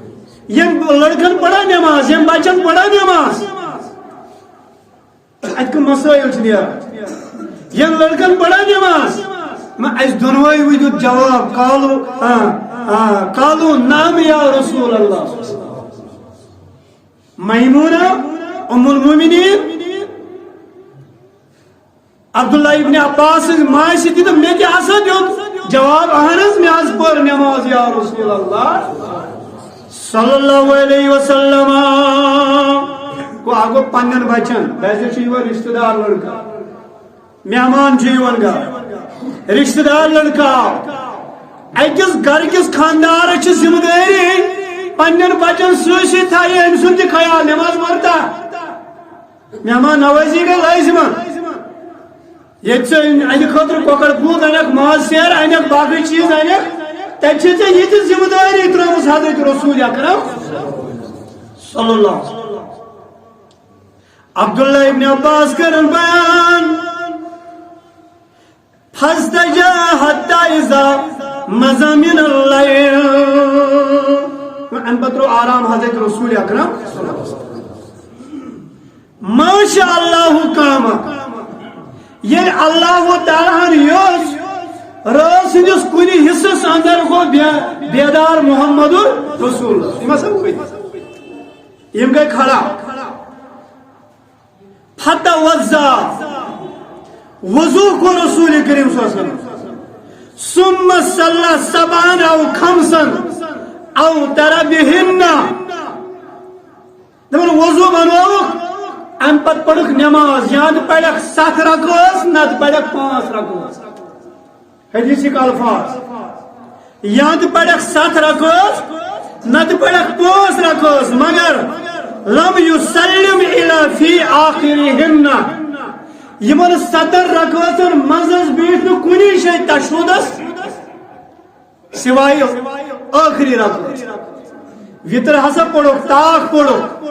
یِم لڑکن پرا نماز، یِم بچن پرا نماز۔ اتہِ کم مسائل چھِ نیران۔ یِم لڑکن پرا نماز۔ نہ، اسہِ دۄنوے وۄنۍ دیُت جواب، قالو، آ، آ، قالو نعم یا رسول اللہ۔ میمونہ، ام المؤمنین، عبداللہ ابن عباس سٕنٛز ماجہِ تہِ تہٕ مےٚ تہِ ہسا دیُت جواب، اہن حظ، مےٚ حظ پٔر نماز یا رسول اللہ صلی اللہ علیہ وسلم۔ گوٚو، اکھ گوٚو پننٮ۪ن بچن، بیٚیہِ چھُ یِوان رشتہٕ دار لڑکہٕ، مہمان چھُ یِوان گرٕ، رشتہٕ دار لڑکہٕ آو۔ أکِس گرٕ کِس خاندارس چھِ ذمہٕ دٲری پننٮ۪ن بچن سۭتۍ سۭتۍ تھایہِ أمۍ سُنٛد تہِ خیال، نماز پرتا۔ مہمان نوازی گٔے لٲزمن۔ ییٚتہِ ژٕ اَمہِ خٲطرٕ کۄکر پوٗت اَنَکھ، ماز سیر اَنَکھ، باقٕے چیٖز اَنَکھ، تَتہِ چھِ ژےٚ یہِ تہِ ذمہٕ دٲری ترٲومٕژ حضرت رسول اکرم صلی اللہ علیہ وسلم۔ عبداللہ ابن عباس کرن بیان، فاضطجع حتى إذا مضى من الليل۔ اَمہِ پتہٕ ترٛوو آرام حضرت رسول اکرم۔ ما شاء اللہ کام۔ ییٚلہِ اللہ تعالیٰ ہن یوٚژھ، رٲژ ہٕنٛدِس کُنہِ حصس اندر گوٚو بے-، بیدار محمد رسول۔ یِم ہسا وٕنۍ۔ یِم گٔے کھڑا۔ فتوضا، وضو کوٚر رسول کریم صلی اللہ علیہ وسلم۔ ثم صلى سبعا أو خمسا أوتر بهن۔ دپان وضو بنووُکھ، امہِ پتہٕ پٔرٕکھ نماز، یا تہٕ پرکھ ستھ رکٲژ، نتہٕ پرکھ پانٛژھ رکٲژ۔ حدیثٕکۍ الفاظ، یا تہٕ پرکھ ستھ رکٲژ، نتہٕ پرکھ پانٛژھ رکٲژ، مگر لم يسلم إلا في آخرهن۔ یِمن ستن رکٲژن منٛز حظ بیٖٹھ نہٕ کُنی جایہِ تشہدس سوائے ٲخری رکٲژ۔ وتر ہسا پوٚرُکھ، تاکھ پوٚرُکھ۔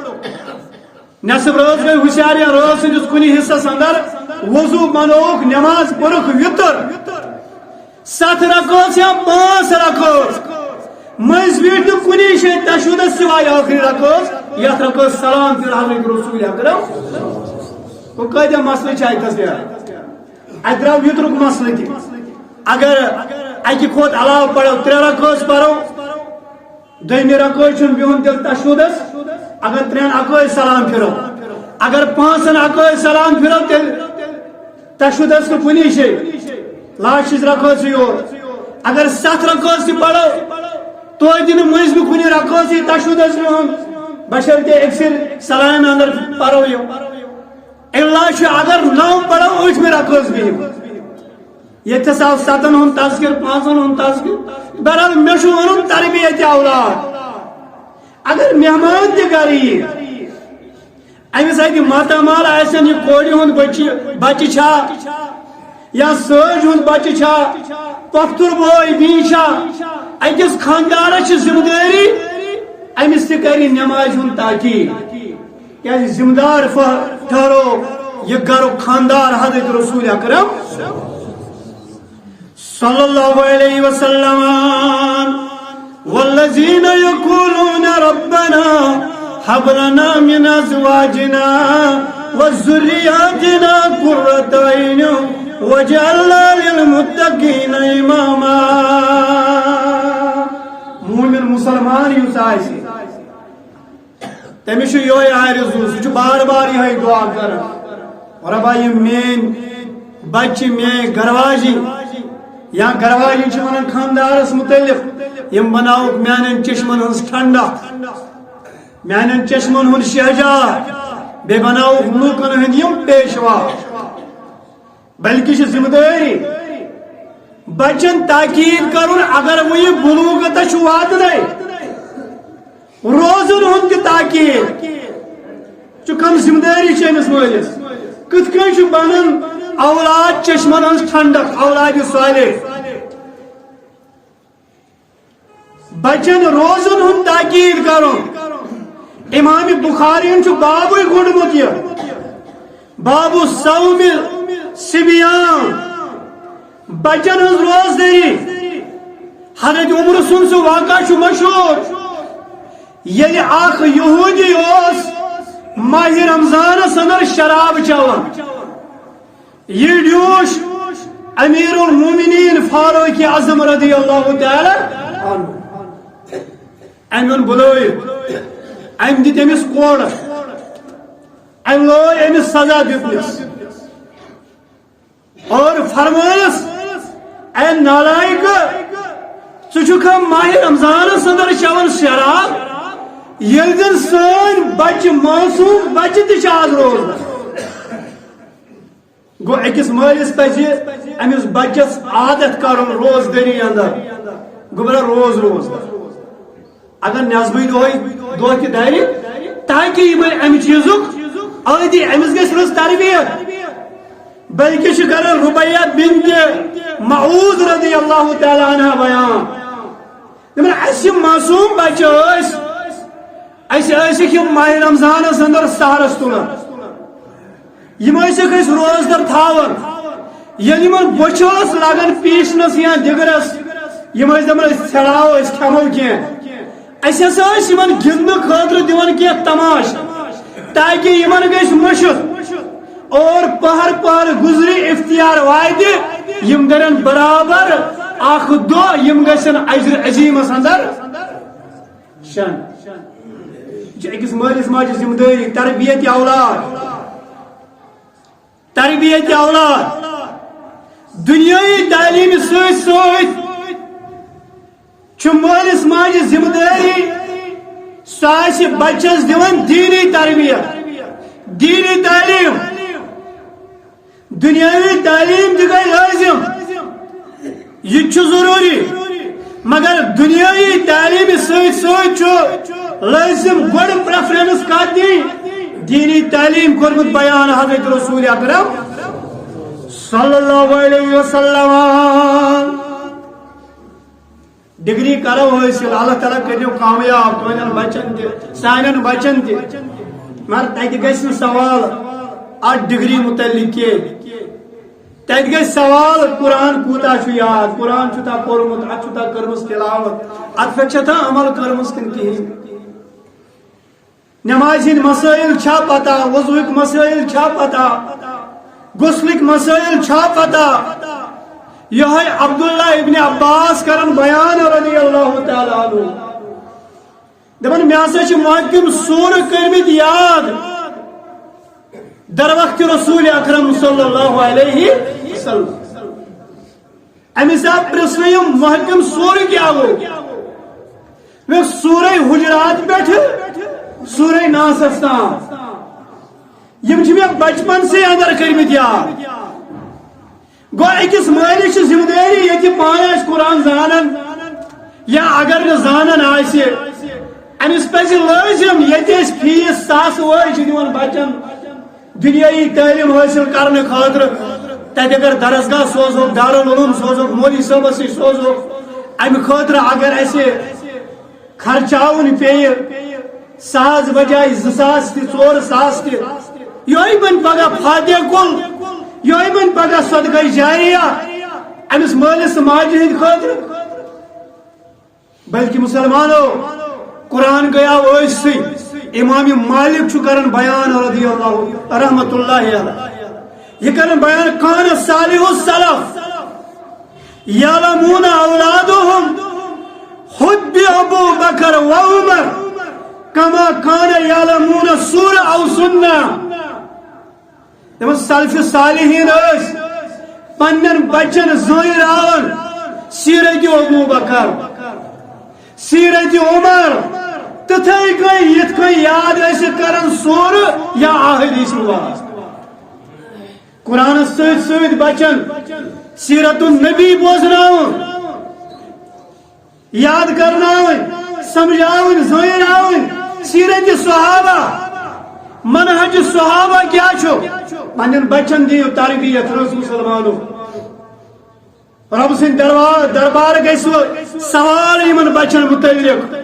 نصف رٲژ گٔے ہوشیار، یا رٲژ ہٕنٛدِس کُنہِ حصس اندر وضو بنووُکھ، نماز پٔرٕکھ وتر۔ ستھ رکٲژ یا پانٛژھ رکٲژ۔ مٔنٛزۍ بیٖٹھ نہٕ کُنی جایہِ تشہدس سوائے ٲخری رکٲژ، یتھ رکٲژ سلام پھِر حضرت رسول اکرم۔ گوٚو، کٲتیٛاہ مسلہٕ چھِ اتہِ تھس نیران؟ اتہِ درٛاو وترُک مسلہٕ تہِ۔ اگر اکہِ کھۄتہٕ علاوٕ پرو، ترٛےٚ رکٲژ پرو، دوٚیمہِ رکٲژ چھُنہٕ بِہُن تیٚلہِ تشہدس۔ اگر ترٛٮ۪ن اکٲے سلام پھِرو، اگر پانٛژن اکٲے سلام پھِرو، تیٚلہِ تشہدس نہٕ کُنی جایہِ۔ لاسٹٕچ رکٲژٕے یوت۔ اگر ستھ رکٲژ تہِ پرو، توتہِ نہٕ مٔنٛزمہِ کُنہِ رکٲژٕے تشہدس بِہُن، بشرطیکہِ أکسٕے سلامہِ اندر پرو یہِ۔ الا چھُ اگر نو پرو، ٲٹھمہِ رکٲژ بِہِو۔ ییٚتہِ ہسا آو ستن ہُنٛد تذکر، پانٛژن ہُنٛد تذکر۔ بہرحال، مےٚ چھُ وَنُن تربیت اولاد۔ اگر مہمان تہِ گرٕ یی، أمِس اَتہِ ماتامال آسن، یہِ کورِ ہُنٛد بچہِ، بچہِ چھا یا سٲج ہُنٛد بچہِ چھا، پۄپھتُر بوے بیٚنہِ چھا، أکِس خاندارس چھِ ذمہٕ دٲری أمِس تہِ کرِ نمازِ ہُنٛد تاکید۔ کیازِ ذمہٕ دار ف-، ٹھہرو یہِ گرُک خاندار حضرت رسول اکرم صلی اللہ علیہ وسلم۔ والذین یقولون ربنا هب لنا من ازواجنا وذریاتنا قرة اعین واجعلنا للمتقین اماما۔ مومن مسلمان یُس آسہِ، تٔمِس چھُ یِہوٚے آرزوٗ، سُہ چھُ بار بار یِہوٚے دُعا کران، "رۄبا، یِم میٲنۍ بچہِ، میٲنۍ گرواجی یا گرواجی چھِ ونان خانٛدارس مُتعلق، یِم بناوُکھ میانٮ۪ن چشمن ہٕنٛز ٹھنڈک، میانٮ۪ن چشمن ہُنٛد شہجار، بیٚیہِ بناوُکھ لوٗکن ہٕنٛدۍ یِم پیشوا۔" بلکہِ چھِ ذمہٕ دٲری بچن تاکید کرُن، اگر وۄنۍ یہِ بلوغتس چھُ واتنَے، روزُن ہُنٛد تہِ تاکید۔ چھُ کم ذمہٕ دٲری چھِ أمِس مٲلِس؟ کِتھ کٔنۍ چھُ بنان اولاد چشمن ہٕنٛز ٹھنڈک، اولاد صالح؟ بچن روزن ہُنٛد تاکید کرُن۔ امام بخاری یَن چھُ بابٕے گوٚنڈمُت یہِ، باب صوم صبیان، بچن ہٕنٛز روزدٲری۔ حضرت عمر سُنٛد سُہ واقعہ چھُ مشہوٗر، ییٚلہِ اکھ یہودی اوس ماہِ رمضانس اندر شراب چٮ۪وان۔ یہِ ڈیوٗش امیر المومنین فاروق اعظم رضی اللہ تعالی عنہ۔ أمۍ اوٚن بُلٲوِتھ، أمۍ دِتۍ أمِس کوڑٕ، أمۍ لٲج أمِس سزا دیُتنَس۔ اور فرمٲیس، "اے نالائق، ژٕ چھُکھا ماہِ رمضانس اندر چٮ۪وان شراب، ییٚلہِ زن سٲنۍ بچہِ، معصوم بچہِ تہِ چھِ آز روزدار؟" گوٚو، أکِس مٲلِس پزِ أمِس بچس عادت کرُن روزدٲری اندر، گوٚبرا، روز روزدار۔ اگر نٮ۪صبٕے دۄہے دۄہ تہِ دَرِ، تاکہِ یہِ بنہِ اَمہِ چیٖزُک عٲدی، أمِس گژھِ رٕژ تربیت۔ بلکہِ چھِ کران ربیہ بنت معوذ رضی اللہ تعالیٰ عنہا بیان۔ دَپان، اَسہِ یِم معصوٗم بچہٕ ٲسۍ، اَسہِ ٲسِکھ یِم ماہِ رمضانس اندر سحرس تُلان۔ یِم ٲسِکھ أسۍ روزدر تھاوان۔ ییٚلہِ یِمن بۄچھِ ٲس لگان پیٖسنس یا دِگرس، یِم ٲسۍ دَپان، "أسۍ ژھٮ۪ڑاوو، أسۍ کھٮ۪مو کینٛہہ۔" اَسہِ ہسا ٲسۍ یِمن گِنٛدنہٕ خٲطرٕ دِوان کینٛہہ تماش، تاکہِ یِمن گژھِ مٔشِتھ۔ اور پہر پہر گُزرِ، افتیار واتہِ، یِم دَرن برابر اکھ دۄہ، یِم گژھن اجر عظیمس اندر شن۔ یہِ چھِ أکِس مٲلِس ماجہِ ذمہٕ دٲری، تربیت اولاد۔ تربیت اولاد، دنیٲیی تعلیمہِ سۭتۍ سۭتۍ چھُ مٲلِس ماجہِ ذمہٕ دٲری، سُہ آسہِ بچس دِوان دیٖنی تربیت، دیٖنی تعلیٖم۔ دنیاوی تعلیٖم تہِ گٔے لٲزِم، یہِ تہِ چھُ ضروٗری، مگر دنیاوی تعلیٖمہِ سۭتۍ سۭتۍ چھُ لٲزِم گۄڈٕ پریفرنس کتھ دِنۍ؟ دیٖنی تعلیٖم کوٚرمُت بیان حضرت رسول اکرم صلی اللہ علیہ وسلم۔ ڈگری کرو حٲصِل، اللہ تعالیٰ کٔرِو کامیاب تُہنٛدٮ۪ن بچن تہِ، سانٮ۪ن بچن تہِ۔ مگر تتہِ گژھِ نہٕ سوال اتھ ڈگری متعلق کینٛہہ۔ تتہِ گژھِ سوال، قرآن کوٗتاہ چھُ یاد، قرآن چھُ تا پوٚرمُت، اتھ چھُ تا کٔرمٕژ تلاوت، اتھ پٮ۪ٹھ چھا تا عمل کٔرمٕژ کِنہٕ کِہیٖنۍ؟ نمازِ ہٕنٛدۍ مسٲیِل چھا پتہ؟ وضوٗہٕکۍ مسٲیِل چھا پتہ؟ غسلٕکۍ مسٲیِل چھا پتہ؟ یِہوٚے عبداللہ ابن عباس کرن بیان رضی اللہ تعالیٰ عنہ۔ دپان، مےٚ ہسا چھِ محکم سورٕ کٔرمٕتۍ یاد در وقت رسول اکرم صلی اللہ علیہ وسلم۔ أمِس آو پرژھنہٕ، یِم محکم سورٕ کیٛاہ گوٚو؟ مےٚ سورہ حجرات پٮ۪ٹھٕ سورہ ناسس تام۔ یِم چھِ مےٚ بچپن سے اندر کٔرمٕتۍ یاد۔ گوٚو، أکِس مٲلِس چھِ ذمہٕ دٲری، ییٚتہِ پانہٕ آسہِ قرآن زانان یا اگر نہٕ زانان آسہِ، أمِس پزِ لٲزِم، ییٚتہِ أسۍ فیس ساسہٕ وٲرۍ چھِ دِوان بچن دنیٲیی تعلیٖم حٲصِل کرنہٕ خٲطرٕ، تتہِ اگر درسگاہ سوزوکھ، دارالعلوم سوزوکھ، مولوی صٲبس نِش سوزوکھ، امہِ خٲطرٕ اگر اسہِ خرچاوُن پیٚیہِ ساس بجایہِ زٕ ساس تہِ، ژور ساس تہِ، یِہوٚے بنہِ پگاہ فاتحہ کُل، یِہوٚے بنہِ پگاہ صدقہ جاریہ أمِس مٲلِس تہٕ ماجہِ ہٕنٛدِ خٲطرٕ۔ بلکہ مسلمانو، قرآن گٔیاو أتھۍ سۭتۍ۔ امام مالک چھُ کران بیان رضی اللہ، رحمت اللہ علیہ۔ یہِ کران بیان، کان صالح السلف یعلمون اولادہم حب ابو بکر و عمر۔ کما کان یعلمون سورہ او سنہ۔ دپان سلف صالحین ٲسۍ پننٮ۪ن بچن زٲنۍ راوان سیرت ابو بکر، سیرت عمر، تِتھے کٔنۍ یِتھ کٔنۍ یاد ٲسِکھ کران سورہ یا احادیث مبارک۔ قرآنس سۭتۍ سۭتۍ بچن سیرت النبی بوزناوُن، یاد کرناوٕنۍ، سمجھاوٕنۍ، زٲنراوٕنۍ۔ سیرت صحابہ، منہج صحابہ کیٛاہ چھُ؟ پننٮ۪ن بچن دِیِو تربیت، رسول سلمانُک۔ رب سٕنٛدِ دربار، دربار گژھِ سوال یِمن بچن متعلق،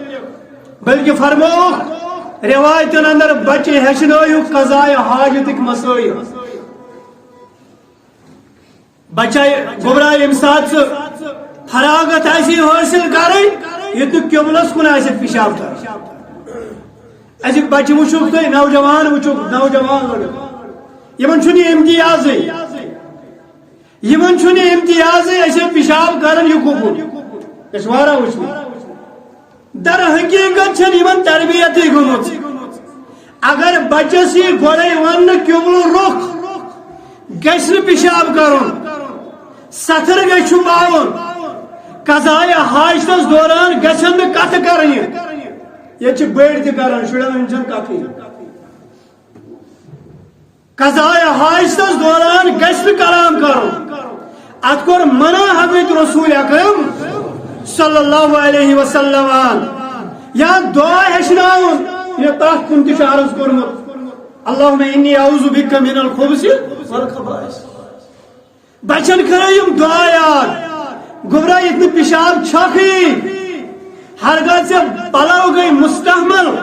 بلکہ فرمووُکھ روایتن اندر، بچہِ ہیٚچھنٲیِو قضائے حاجتٕکۍ مسائل۔ بچے گوٚبرا، ییٚمہِ ساتہٕ ژٕ فراغت آسی حٲصِل کرٕنۍ، ییٚتہِ نہٕ قبلس کُن آسہِ پیشاب کرُن۔ أزِکۍ بچہِ وٕچھُکھ تُہۍ، نوجوان وٕچھُکھ، نوجوان لڑکہٕ، یِمن چھُنہٕ یہِ امتیازٕے، یِمن چھُنہٕ یہِ امتیازٕے، أسۍ ہے پیشاب کران یہِ کُکُن۔ أسۍ چھِ واریاہ وٕچھمٕتۍ۔ در حقیقت چھنہٕ یِمن تربیتٕے گٔمٕژ۔ اگر بچس یی گۄڈے وننہٕ قبلہٕ رُخ گژھِ نہٕ پیشاب کرُن، ستھر گژھِ چھُپاوُن، قضایہِ حاجتس دوران گژھن نہٕ کتھٕ کرنہِ۔ ییٚتہِ چھِ بٔڑۍ تہِ کران، شُرٮ۪ن ہٕنٛز چھنہٕ کتھٕے۔ قضایہِ حاجتس دوران گژھِ نہٕ کلام کرُن۔ اتھ کوٚر منع حضرت رسول اکرم صلی اللہ علیہ وسلم۔ یا دعا ہیٚچھناوُن، یہِ تتھ کُن تہِ چھُ عرض کوٚرمُت، اللہم انی اعوذ بک من الخبث والخبائث۔ بچن کرو یِم دعا یاد۔ گوٚبرا، ییٚتہِ نہٕ پیشاب چھکھٕے، ہرگاہ ژےٚ پلو گٔے مستحمل،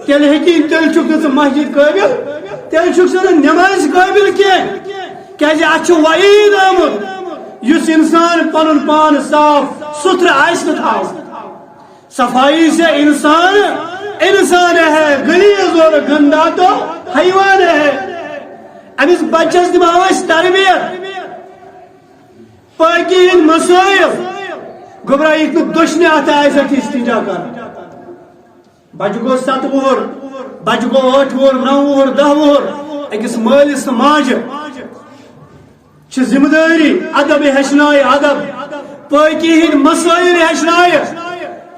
تیٚلہِ ہیٚکی، تیٚلہِ چھُکھ نہٕ ژٕ مسجد قٲبل، تیٚلہِ چھُکھ ژٕ نہٕ نمازِ قٲبل کینٛہہ۔ کیازِ اتھ چھُ وعید آمُت، یُس انسان پنُن پان صاف ستھرٕ آسہِ نہٕ تھاوان۔ صفائی سے انسان انسان ہے، غلیظ اور گندا تو حیوان ہے۔ أمِس بچس دِمہو أسۍ تربیت، پٲکی ہٕنٛدۍ مسٲیل۔ گوٚبرا، یہِ نہٕ دٔچھنہِ اَتھٕ آسہِ اَتھ استنجا کران۔ بچہٕ گوٚو ستہٕ وُہُر، بچہٕ گوٚو ٲٹھ وُہُر، نو وُہُر، دہ وُہُر۔ أکِس مٲلِس تہٕ ماجہِ چھِ ذمہٕ دٲری ادب ہیٚچھناوٕنۍ، ادب، پٲکی ہٕنٛدۍ مسٲیل ہیٚچھناوٕنۍ۔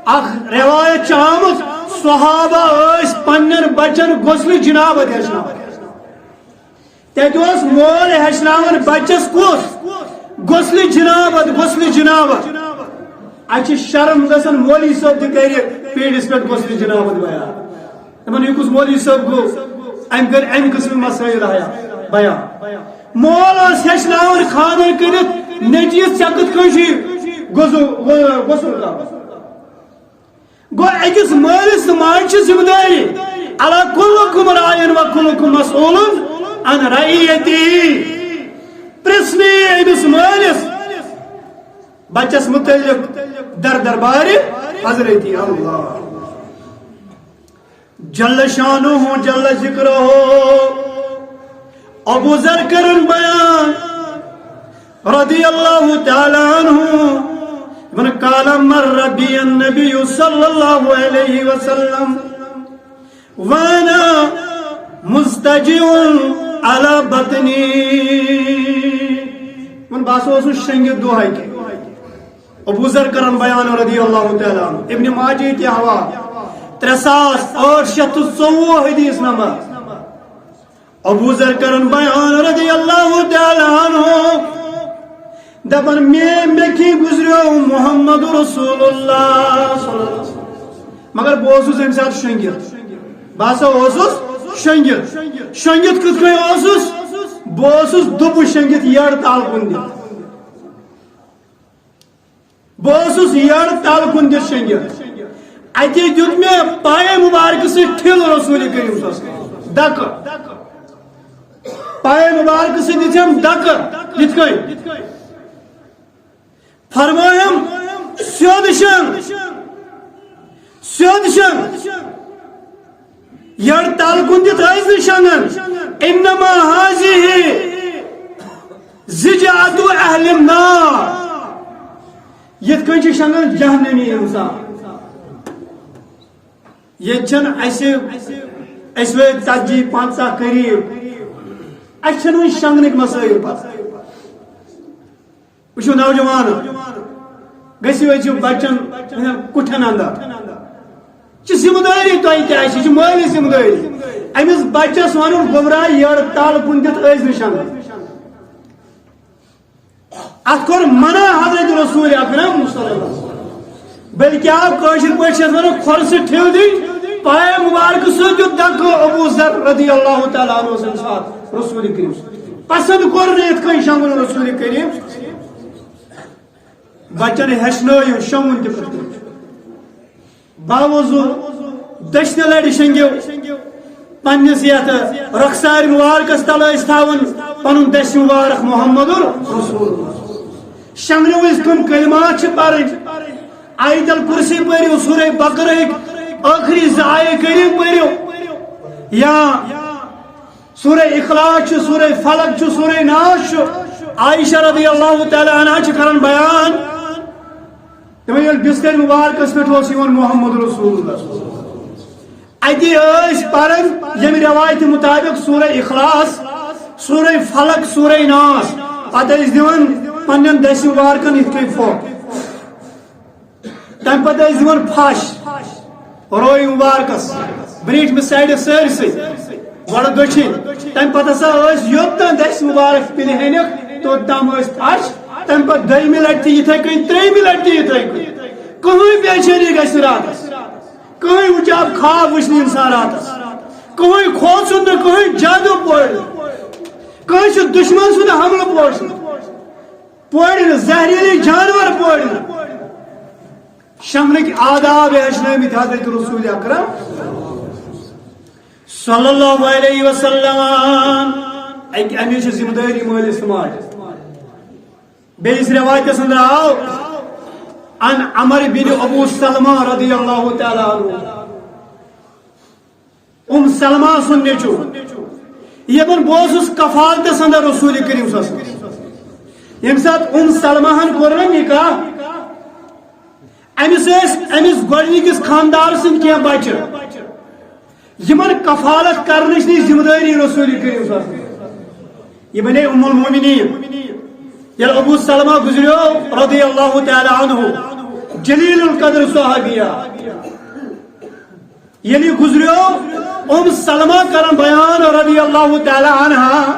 اکھ روایت چھِ آمٕژ، صحابہ ٲسۍ پننٮ۪ن بچن غسلِ جنابت ہیٚچھناوان۔ تتہِ اوس مول ہیٚچھناوان بچس کُس؟ غسلِ جنابت، غسلِ جنابت۔ اسہِ چھِ شرم گژھان، مولوی صٲب تہِ کرِ پیٖرِس پٮ۪ٹھ غسلِ جنابت بیان۔ دپان، یہِ کُس مولوی صٲب گوٚو؟ أمۍ کٔر اَمہِ قٕسمٕکۍ مسٲیِل حیا-، بیان۔ مول اوس ہیٚچھناوان خانہ کٔرِتھ، نیٚچوِس، ژےٚ کِتھ کٔنۍ چھُے غسل، غسل کرُن؟ گوٚو، أکِس مٲلِس تہٕ ماجہِ چھِ ذمہٕ دٲری، الا کلکم راعٍ و کلکم مسئول عن رعیتہ۔ پرژھنہٕ یی أمِس مٲلِس بچس متعلق در دربارِ حضرت اللہ۔ جل شانہ جل ذکرہ۔ ابو ذر کرن بیان رضی اللہ تعالی عنہ، من قال مر بی النبی صلی اللہ علیہ وسلم وانا مضطجع علی بطنی۔ من باسو اوسُس شنگِتھ دۄہے کہِ۔ ابو ذر کرن بیان رضی اللہ تعالیٰ عنہ، ابن ماجہ تہِ حوالہ، ترٛےٚ ساس ٲٹھ شیٚتھ تہٕ ژوٚوُہ حدیث نمبر۔ ابو ذر کرن بیان رضی اللہ تعالیٰ عنہ دپان، مے، مے کِنۍ گزریو محمد رسول اللہ صلی اللہ علیہ وسلم۔ مگر بہٕ اوسُس اَمہِ ساتہٕ شۄنٛگِتھ۔ بہٕ ہسا اوسُس شۄنٛگِتھ۔ شۄنٛگِتھ کِتھ کٔنۍ اوسُس؟ بہٕ اوسُس دُبہٕ شۄنٛگِتھ، یٔڈ تل کُن دِتھ۔ بہٕ اوسُس یٔڈ تل کُن دِتھ شۄنٛگِتھ۔ اَتی دیُت مےٚ پایہِ مُبارکہٕ سۭتۍ ٹھِل رسول کریم صلی اللہ علیہ وسلم۔ دکہٕ۔ پایہِ مُبارکہٕ سۭتۍ دِژ أمۍ دکہٕ۔ یِتھ کٔنۍ۔ فرمٲیِم، سیوٚد شۄنٛگ۔ سیوٚد شۄنٛگ۔ یٔڈ تل کُن دِتھ ٲسۍ نہٕ شۄنٛگان۔ انما هذه ضجعة اهل النار۔ یِتھ کٔنۍ چھِ شۄنٛگان جہنمی انسان۔ ییٚتہِ چھَنہٕ اَسہِ، أسۍ وٲتۍ ژتجی پنٛژاہ قریب، اَسہِ چھَنہٕ وۄنۍ شۄنٛگنٕکۍ مسٲیِل پتہ۔ وٕچھِو نوجوان، گٔژھِو أزِو بچن ہٕنٛدٮ۪ن کُٹھٮ۪ن اندر۔ یہِ چھِ ذمہٕ دٲری تۄہہِ تہِ، اَسہِ چھِ مٲلِس ذمہٕ دٲری۔ أمِس بچس وَنُن، گوٚبرا، یٔڑ تل کُن دِتھ ٲسۍ نہٕ شۄنٛگان۔ اتھ کوٚر منع حضرت رسول اکرم صلی اللہ علیہ وسلم۔ بلکہ آو کٲشِر پٲٹھۍ چھِ اتھ ونان کھۄرٕ سۭتۍ ٹھیو دِنۍ، پایہِ مبارکہٕ سۭتۍ دیُت دکہٕ ابو ذر رضی اللہ تعالیٰ عنہ سٕنٛدِ ساتہٕ رسول کریم۔ پسند کوٚر نہٕ یِتھ کٔنۍ شۄنٛگُن رسول کریم۔ بچن ہیٚچھنٲیِو شۄنٛگُن تہِ کِتھ کٔنۍ چھُ۔ باوضو دٔچھنہِ لرِ شۄنٛگِو، پننِس یتھ رخسارِ مبارکس تل ٲسۍ تھاوان پنُن دٔسۍ مبارک محمد رسول اللہ۔ شۄنٛگنہٕ وِزِ کٕم کلمات چھِ پرٕنۍ؟ آیت الکرسی پٔرِو، سورہ بقرہٕکۍ ٲخری زٕ آیے کریم پٔرِو، یا سورہ اخلاص چھُ، سورہ فلق چھُ، سورہ ناس چھُ۔ عائشہ رضی اللہ تعالیٰ عنہا چھِ کران بیان، دپان، ییٚلہِ بستر مبارکس پٮ۪ٹھ اوس یِوان محمد رسول اللہ، اتی ٲسۍ پران ییٚمہِ روایتہِ مطابق سورہ اخلاص، سورہ فلق، سورہ ناس، پتہٕ ٲسۍ دِوان پننٮ۪ن دٔسۍ مبارکن یِتھ کٔنۍ پھۄکھ۔ تمہِ پتہٕ ٲسۍ دِوان پھش روے مبارکس، برٛونٛٹھمہِ سایڈٕ سٲرسٕے، گۄڈٕ دٔچھِنۍ۔ تمہِ پتہٕ ہسا ٲسۍ یوٚت تام دٔسۍ مبارک پِلہِ ہینکھ، توٚت تام ٲسۍ پھش۔ تمہِ پتہٕ دوٚیمہِ لٹہِ تہِ یِتھے کٔنۍ، ترٛیٚیِمہِ لٹہِ تہِ یِتھے کٔنۍ۔ کٕہٕنۍ بے چینی گژھِ نہٕ راتس، کٕہٕنۍ وُچھِ ہا خواب وٕچھِ نہٕ انسان راتس، کٕہٕنۍ کھوژُن نہٕ، کٕہٕنۍ جادو پورِ نہٕ، کٲنٛسہِ دُشمن سُنٛد حملہٕ پوش نہٕ۔ پورِ نہٕ، زہریٖلی جانور پورِ نہٕ۔ شۄنٛگنٕکۍ آداب ہیٚچھنٲومٕتۍ حضرت رسول اکرم صلی اللہ علیہ وسلم۔ اَکہِ اَمِچ چھِ ذمہٕ دٲری مٲلِس تہٕ ماجہِ۔ بیٚیِس رٮ۪وایتَس اندر آو عن عمر بن ابو سلمہ رضی اللہ تعالیٰ عنہ۔ ام سلمہ سُنٛد نیٚچو، یِمن بہٕ اوسُس کفالتس اندر رسول کریم صلی اللہ علیہ وسلم۔ ییٚمہِ ساتہٕ ام سلمہ ہن کوٚر نہ نکاح، أمِس ٲسۍ أمِس گۄڈٕنِکِس خاندار سٕنٛدۍ کینٛہہ بچہِ، یِمن کفالت کرنٕچ نہٕ ذمہٕ دٲری رسول کریم صلی اللہ علیہ وسلم۔ یہِ بنے ام المومنین۔ ییٚلہِ ابو سلمہ گُزریو رضی اللہ تعالیٰ عنہ، جلیل القدر صحابیہ، ییٚلہِ یہِ گُزریو، ام سلمہ کران بیان رضی اللہ تعالیٰ عنہا،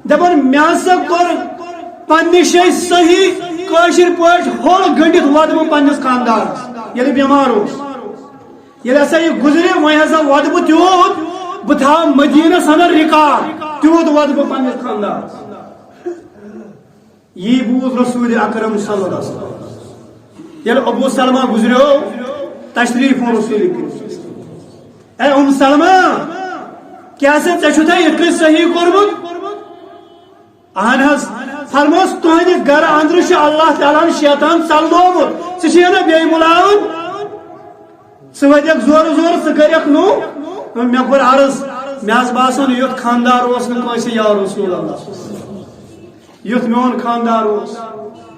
دپان، مےٚ ہسا کوٚر پننہِ جایہِ صحیح کٲشِر پٲٹھۍ ہول گٔنڈِتھ وۄدبہٕ پننِس خاندارس، ییٚلہِ بٮ۪مار اوس۔ ییٚلہِ ہسا یہِ گُزرِ، وۄنۍ ہسا وۄدبہٕ تیوٗت، بہٕ تھاوٕ مدینس اندر ریکارڈ، تیوٗت وۄدبہٕ پننِس خاندارس۔ یی بوٗز رسول اکرم صلی اللہ علیہ وسلم۔ ییٚلہِ ابو سلمہ گُزریو، تشریف اوٚن رسول کریم۔ اے ام سلمہ، کیٛاہ سا ژےٚ چھُتھا یِتھ کٔنۍ صحیح کوٚرمُت؟ اہن حظ۔ فرموس، تُہنٛدِ گرٕ اندرٕ چھُ اللہ تعالیٰ ہن شیطان ژلنومُت، ژٕ چھُے نہ بیٚیہِ بُلاوُن؟ ژٕ وٲتِکھ زورٕ زورٕ، ژٕ کٔرِکھ نوٚو۔ مےٚ کوٚر عرض، مےٚ حظ باسان، یُتھ خاندار اوس نہٕ کٲنٛسہِ، یا رسول اللہ، یُتھ میون خاندار اوس۔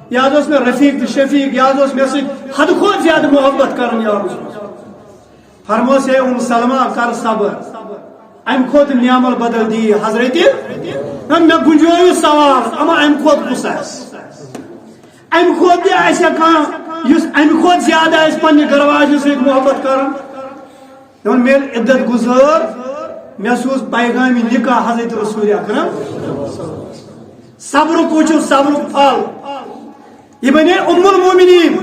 یہِ حظ اوس مےٚ رفیق تہٕ شفیق، یہِ حظ اوس مےٚ سۭتۍ حدٕ کھۄتہٕ زیادٕ محبت کران، یا رسول۔ فرموس، ہے ام سلمہ، کر صبر، امہِ کھۄتہٕ نعم البدل دی حضرت۔ نہ، مےٚ گُنجوو یہِ سوال، اما امہِ کھۄتہٕ کُس آسہِ؟ امہِ کھۄتہٕ تہِ آسہِ کانٛہہ، یُس امہِ کھۄتہٕ زیادٕ آسہِ پننہِ گرٕ واجنہِ سۭتۍ محبت کران؟ دوٚپُن، مےٚ ییٚلہِ عدت گُزٲر، مےٚ سوٗز پیغامِ نکاح حضرت رسول اکرم۔ صبرُک وٕچھِو، صبرُک پھل۔ یہِ بنے ام المومنین۔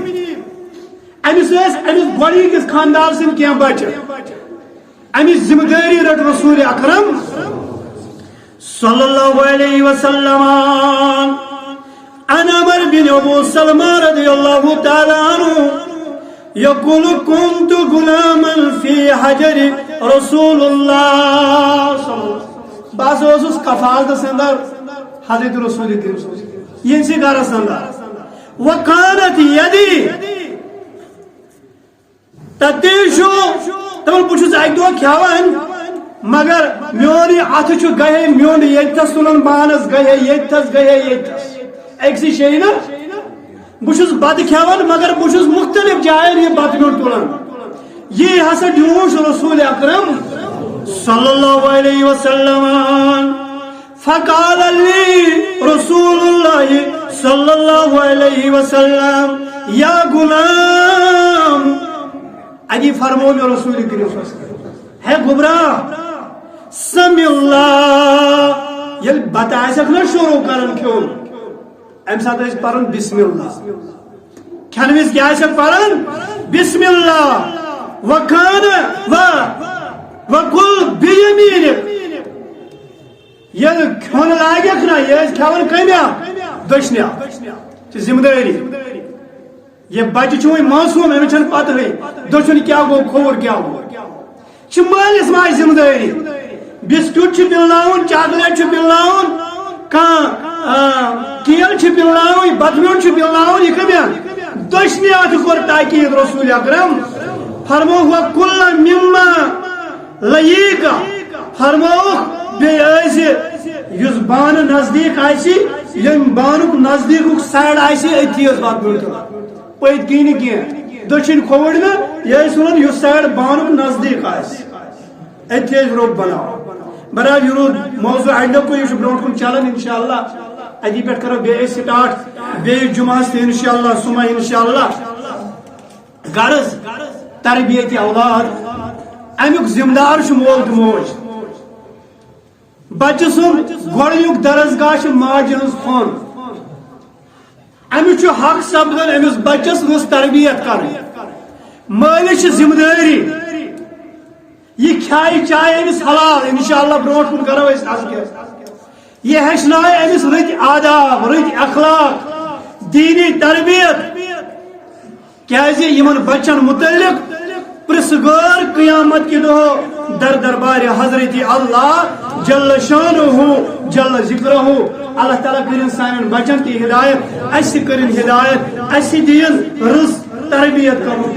أمِس ٲسۍ أمِس گۄڈٕنِکِس خاندار سٕنٛدۍ کینٛہہ بچہِ۔ اَمِچ ذمہٕ دٲری رٔٹ رسول اکرم صلی اللہ علیہ وسلم۔ عن عمر بن ابو سلمہ رضی اللہ تعالیٰ عنہ یقول، كنت غلاما في حجر رسول اللہ صلی اللہ علیہ وسلم۔ بہٕ ہسا اوسُس کفالتس اندر حضرت رسول کریم صلی اللہ علیہ وسلم، یِہنٛدسٕے گرس اندر۔ وكانت يدي، تتہِ چھُ، دپان، بہٕ چھُس اکہِ دۄہ کھٮ۪وان، مگر میون یہِ اتھٕ چھُ گہے میوٚنٛڈ ییٚتہِ تھس تُلان پانس، گہے ییٚتہِ تھس، گہے ییٚتہِ تھس، أکسٕے جایہِ نہ۔ بہٕ چھُس بتہٕ کھٮ۪وان، مگر بہٕ چھُس مختلف جاین یہِ بتہٕ میوٚنٛڈ تُلان۔ یہ ہسا ڈیوٗٹھ رسول اکرم صلی اللہ علیہ وسلم۔ فقال لي رسول الله صلى الله عليه وسلم: يا غلام، ادی فرمو مےٚ رسول کریم صلی اللہ علیہ وسلم، ہے گوٚبرا، سم اللہ۔ ییٚلہِ بتہٕ آسٮ۪کھ نہ شروع کران کھیوٚن، امہِ ساتہٕ ٲسۍ پران بسم اللہ۔ کھٮ۪نہٕ وِزِ کیٛاہ آسٮ۪کھ پران؟ بسم اللہ۔ وکان و وکل بیمینک۔ ییٚلہِ کھیوٚن لاگٮ۪کھ نہ، یہِ ٲسۍ کھٮ۪وان کمہِ اَتھٕ؟ دٔچھنہِ اَتھٕ۔ چھِ ذمہٕ دٲری۔ یہِ بچہِ چھُ وۄنۍ معصوم، أمِس چھَنہٕ پتہٕے دٔچھُن کیٛاہ گوٚو، کھووُر کیٛاہ گوٚو۔ چھِ مٲلِس ماجہِ ذمہٕ دٲری۔ بسکٹ چھُ پِلناوُن، چاکلیٹ چھُ پِلناوُن، کانٛہہ، آ، کیل چھُ پِلناوُن، بتہٕ میوٚنٛڈ چھُ پِلناوُن، یہِ کَمہِ اَتھٕ؟ دٔچھنہِ اَتھٕ کوٚر تاکید رسول اکرم۔ فرمو، وکل مما لئیک۔ فرمووُکھ، بیٚیہِ ٲسۍ یُس بانہٕ نزدیٖک آسہِ، ییٚمہِ بانُک نزدیٖکُک سایڈ آسہِ، أتھی ٲس بتہٕ میوٚنٛڈ تُلان۔ پٔتۍ کِنۍ نہٕ کینٛہہ، دٔچھِنۍ کھووٕرۍ نہٕ، یہِ ٲسۍ وَنان یُس سایڈ بانُک نزدیٖک آسہِ، أتھی ٲسۍ روٚپ بَناوان۔ بہرحال، یہِ روٗد موضوع اَڈنُکُے، یہِ چھُ برونٛٹھ کُن چَلان اِنشاءاللہ۔ اَتی پٮ۪ٹھ کَرو بیٚیہِ أسۍ سٹارٹ، بیٚیہِ جُمعہ ہَس تہِ اِنشاءاللہ، صُبحَے اِنشاءاللہ۔ غرض، تربیت اولاد، اَمیُک ذمہٕ دار چھُ مول تہٕ موج۔ بچہٕ سُنٛد گۄڈٕنیُک درسگاہ چھِ ماجہِ ہٕنٛز کھۄن۔ أمِس چھُ حق سپدان أمِس بچس رٕژ تربیت کرٕنۍ۔ مٲلِس چھِ ذمہٕ دٲری، یہِ کھیایہِ چایہِ أمِس حلال، انشاءاللہ برونٛٹھ کُن کرو أسۍ تذکرٕ۔ یہِ ہیٚچھنایہِ أمِس رٕتۍ آداب، رٕتۍ اخلاق، دیٖنی تربیت۔ کیازِ یِمن بچن متعلق پرژھ گٲر قیامت کہِ دۄہ در دربارِ حضرت اللہ جل شانہ جل ذکرہ۔ اللہ تعالیٰ کٔرِن سانٮ۪ن بچن تہِ ہدایت، اسہِ تہِ کٔرِن ہدایت، اسہِ دِیِن رٕژ تربیت کرنُک۔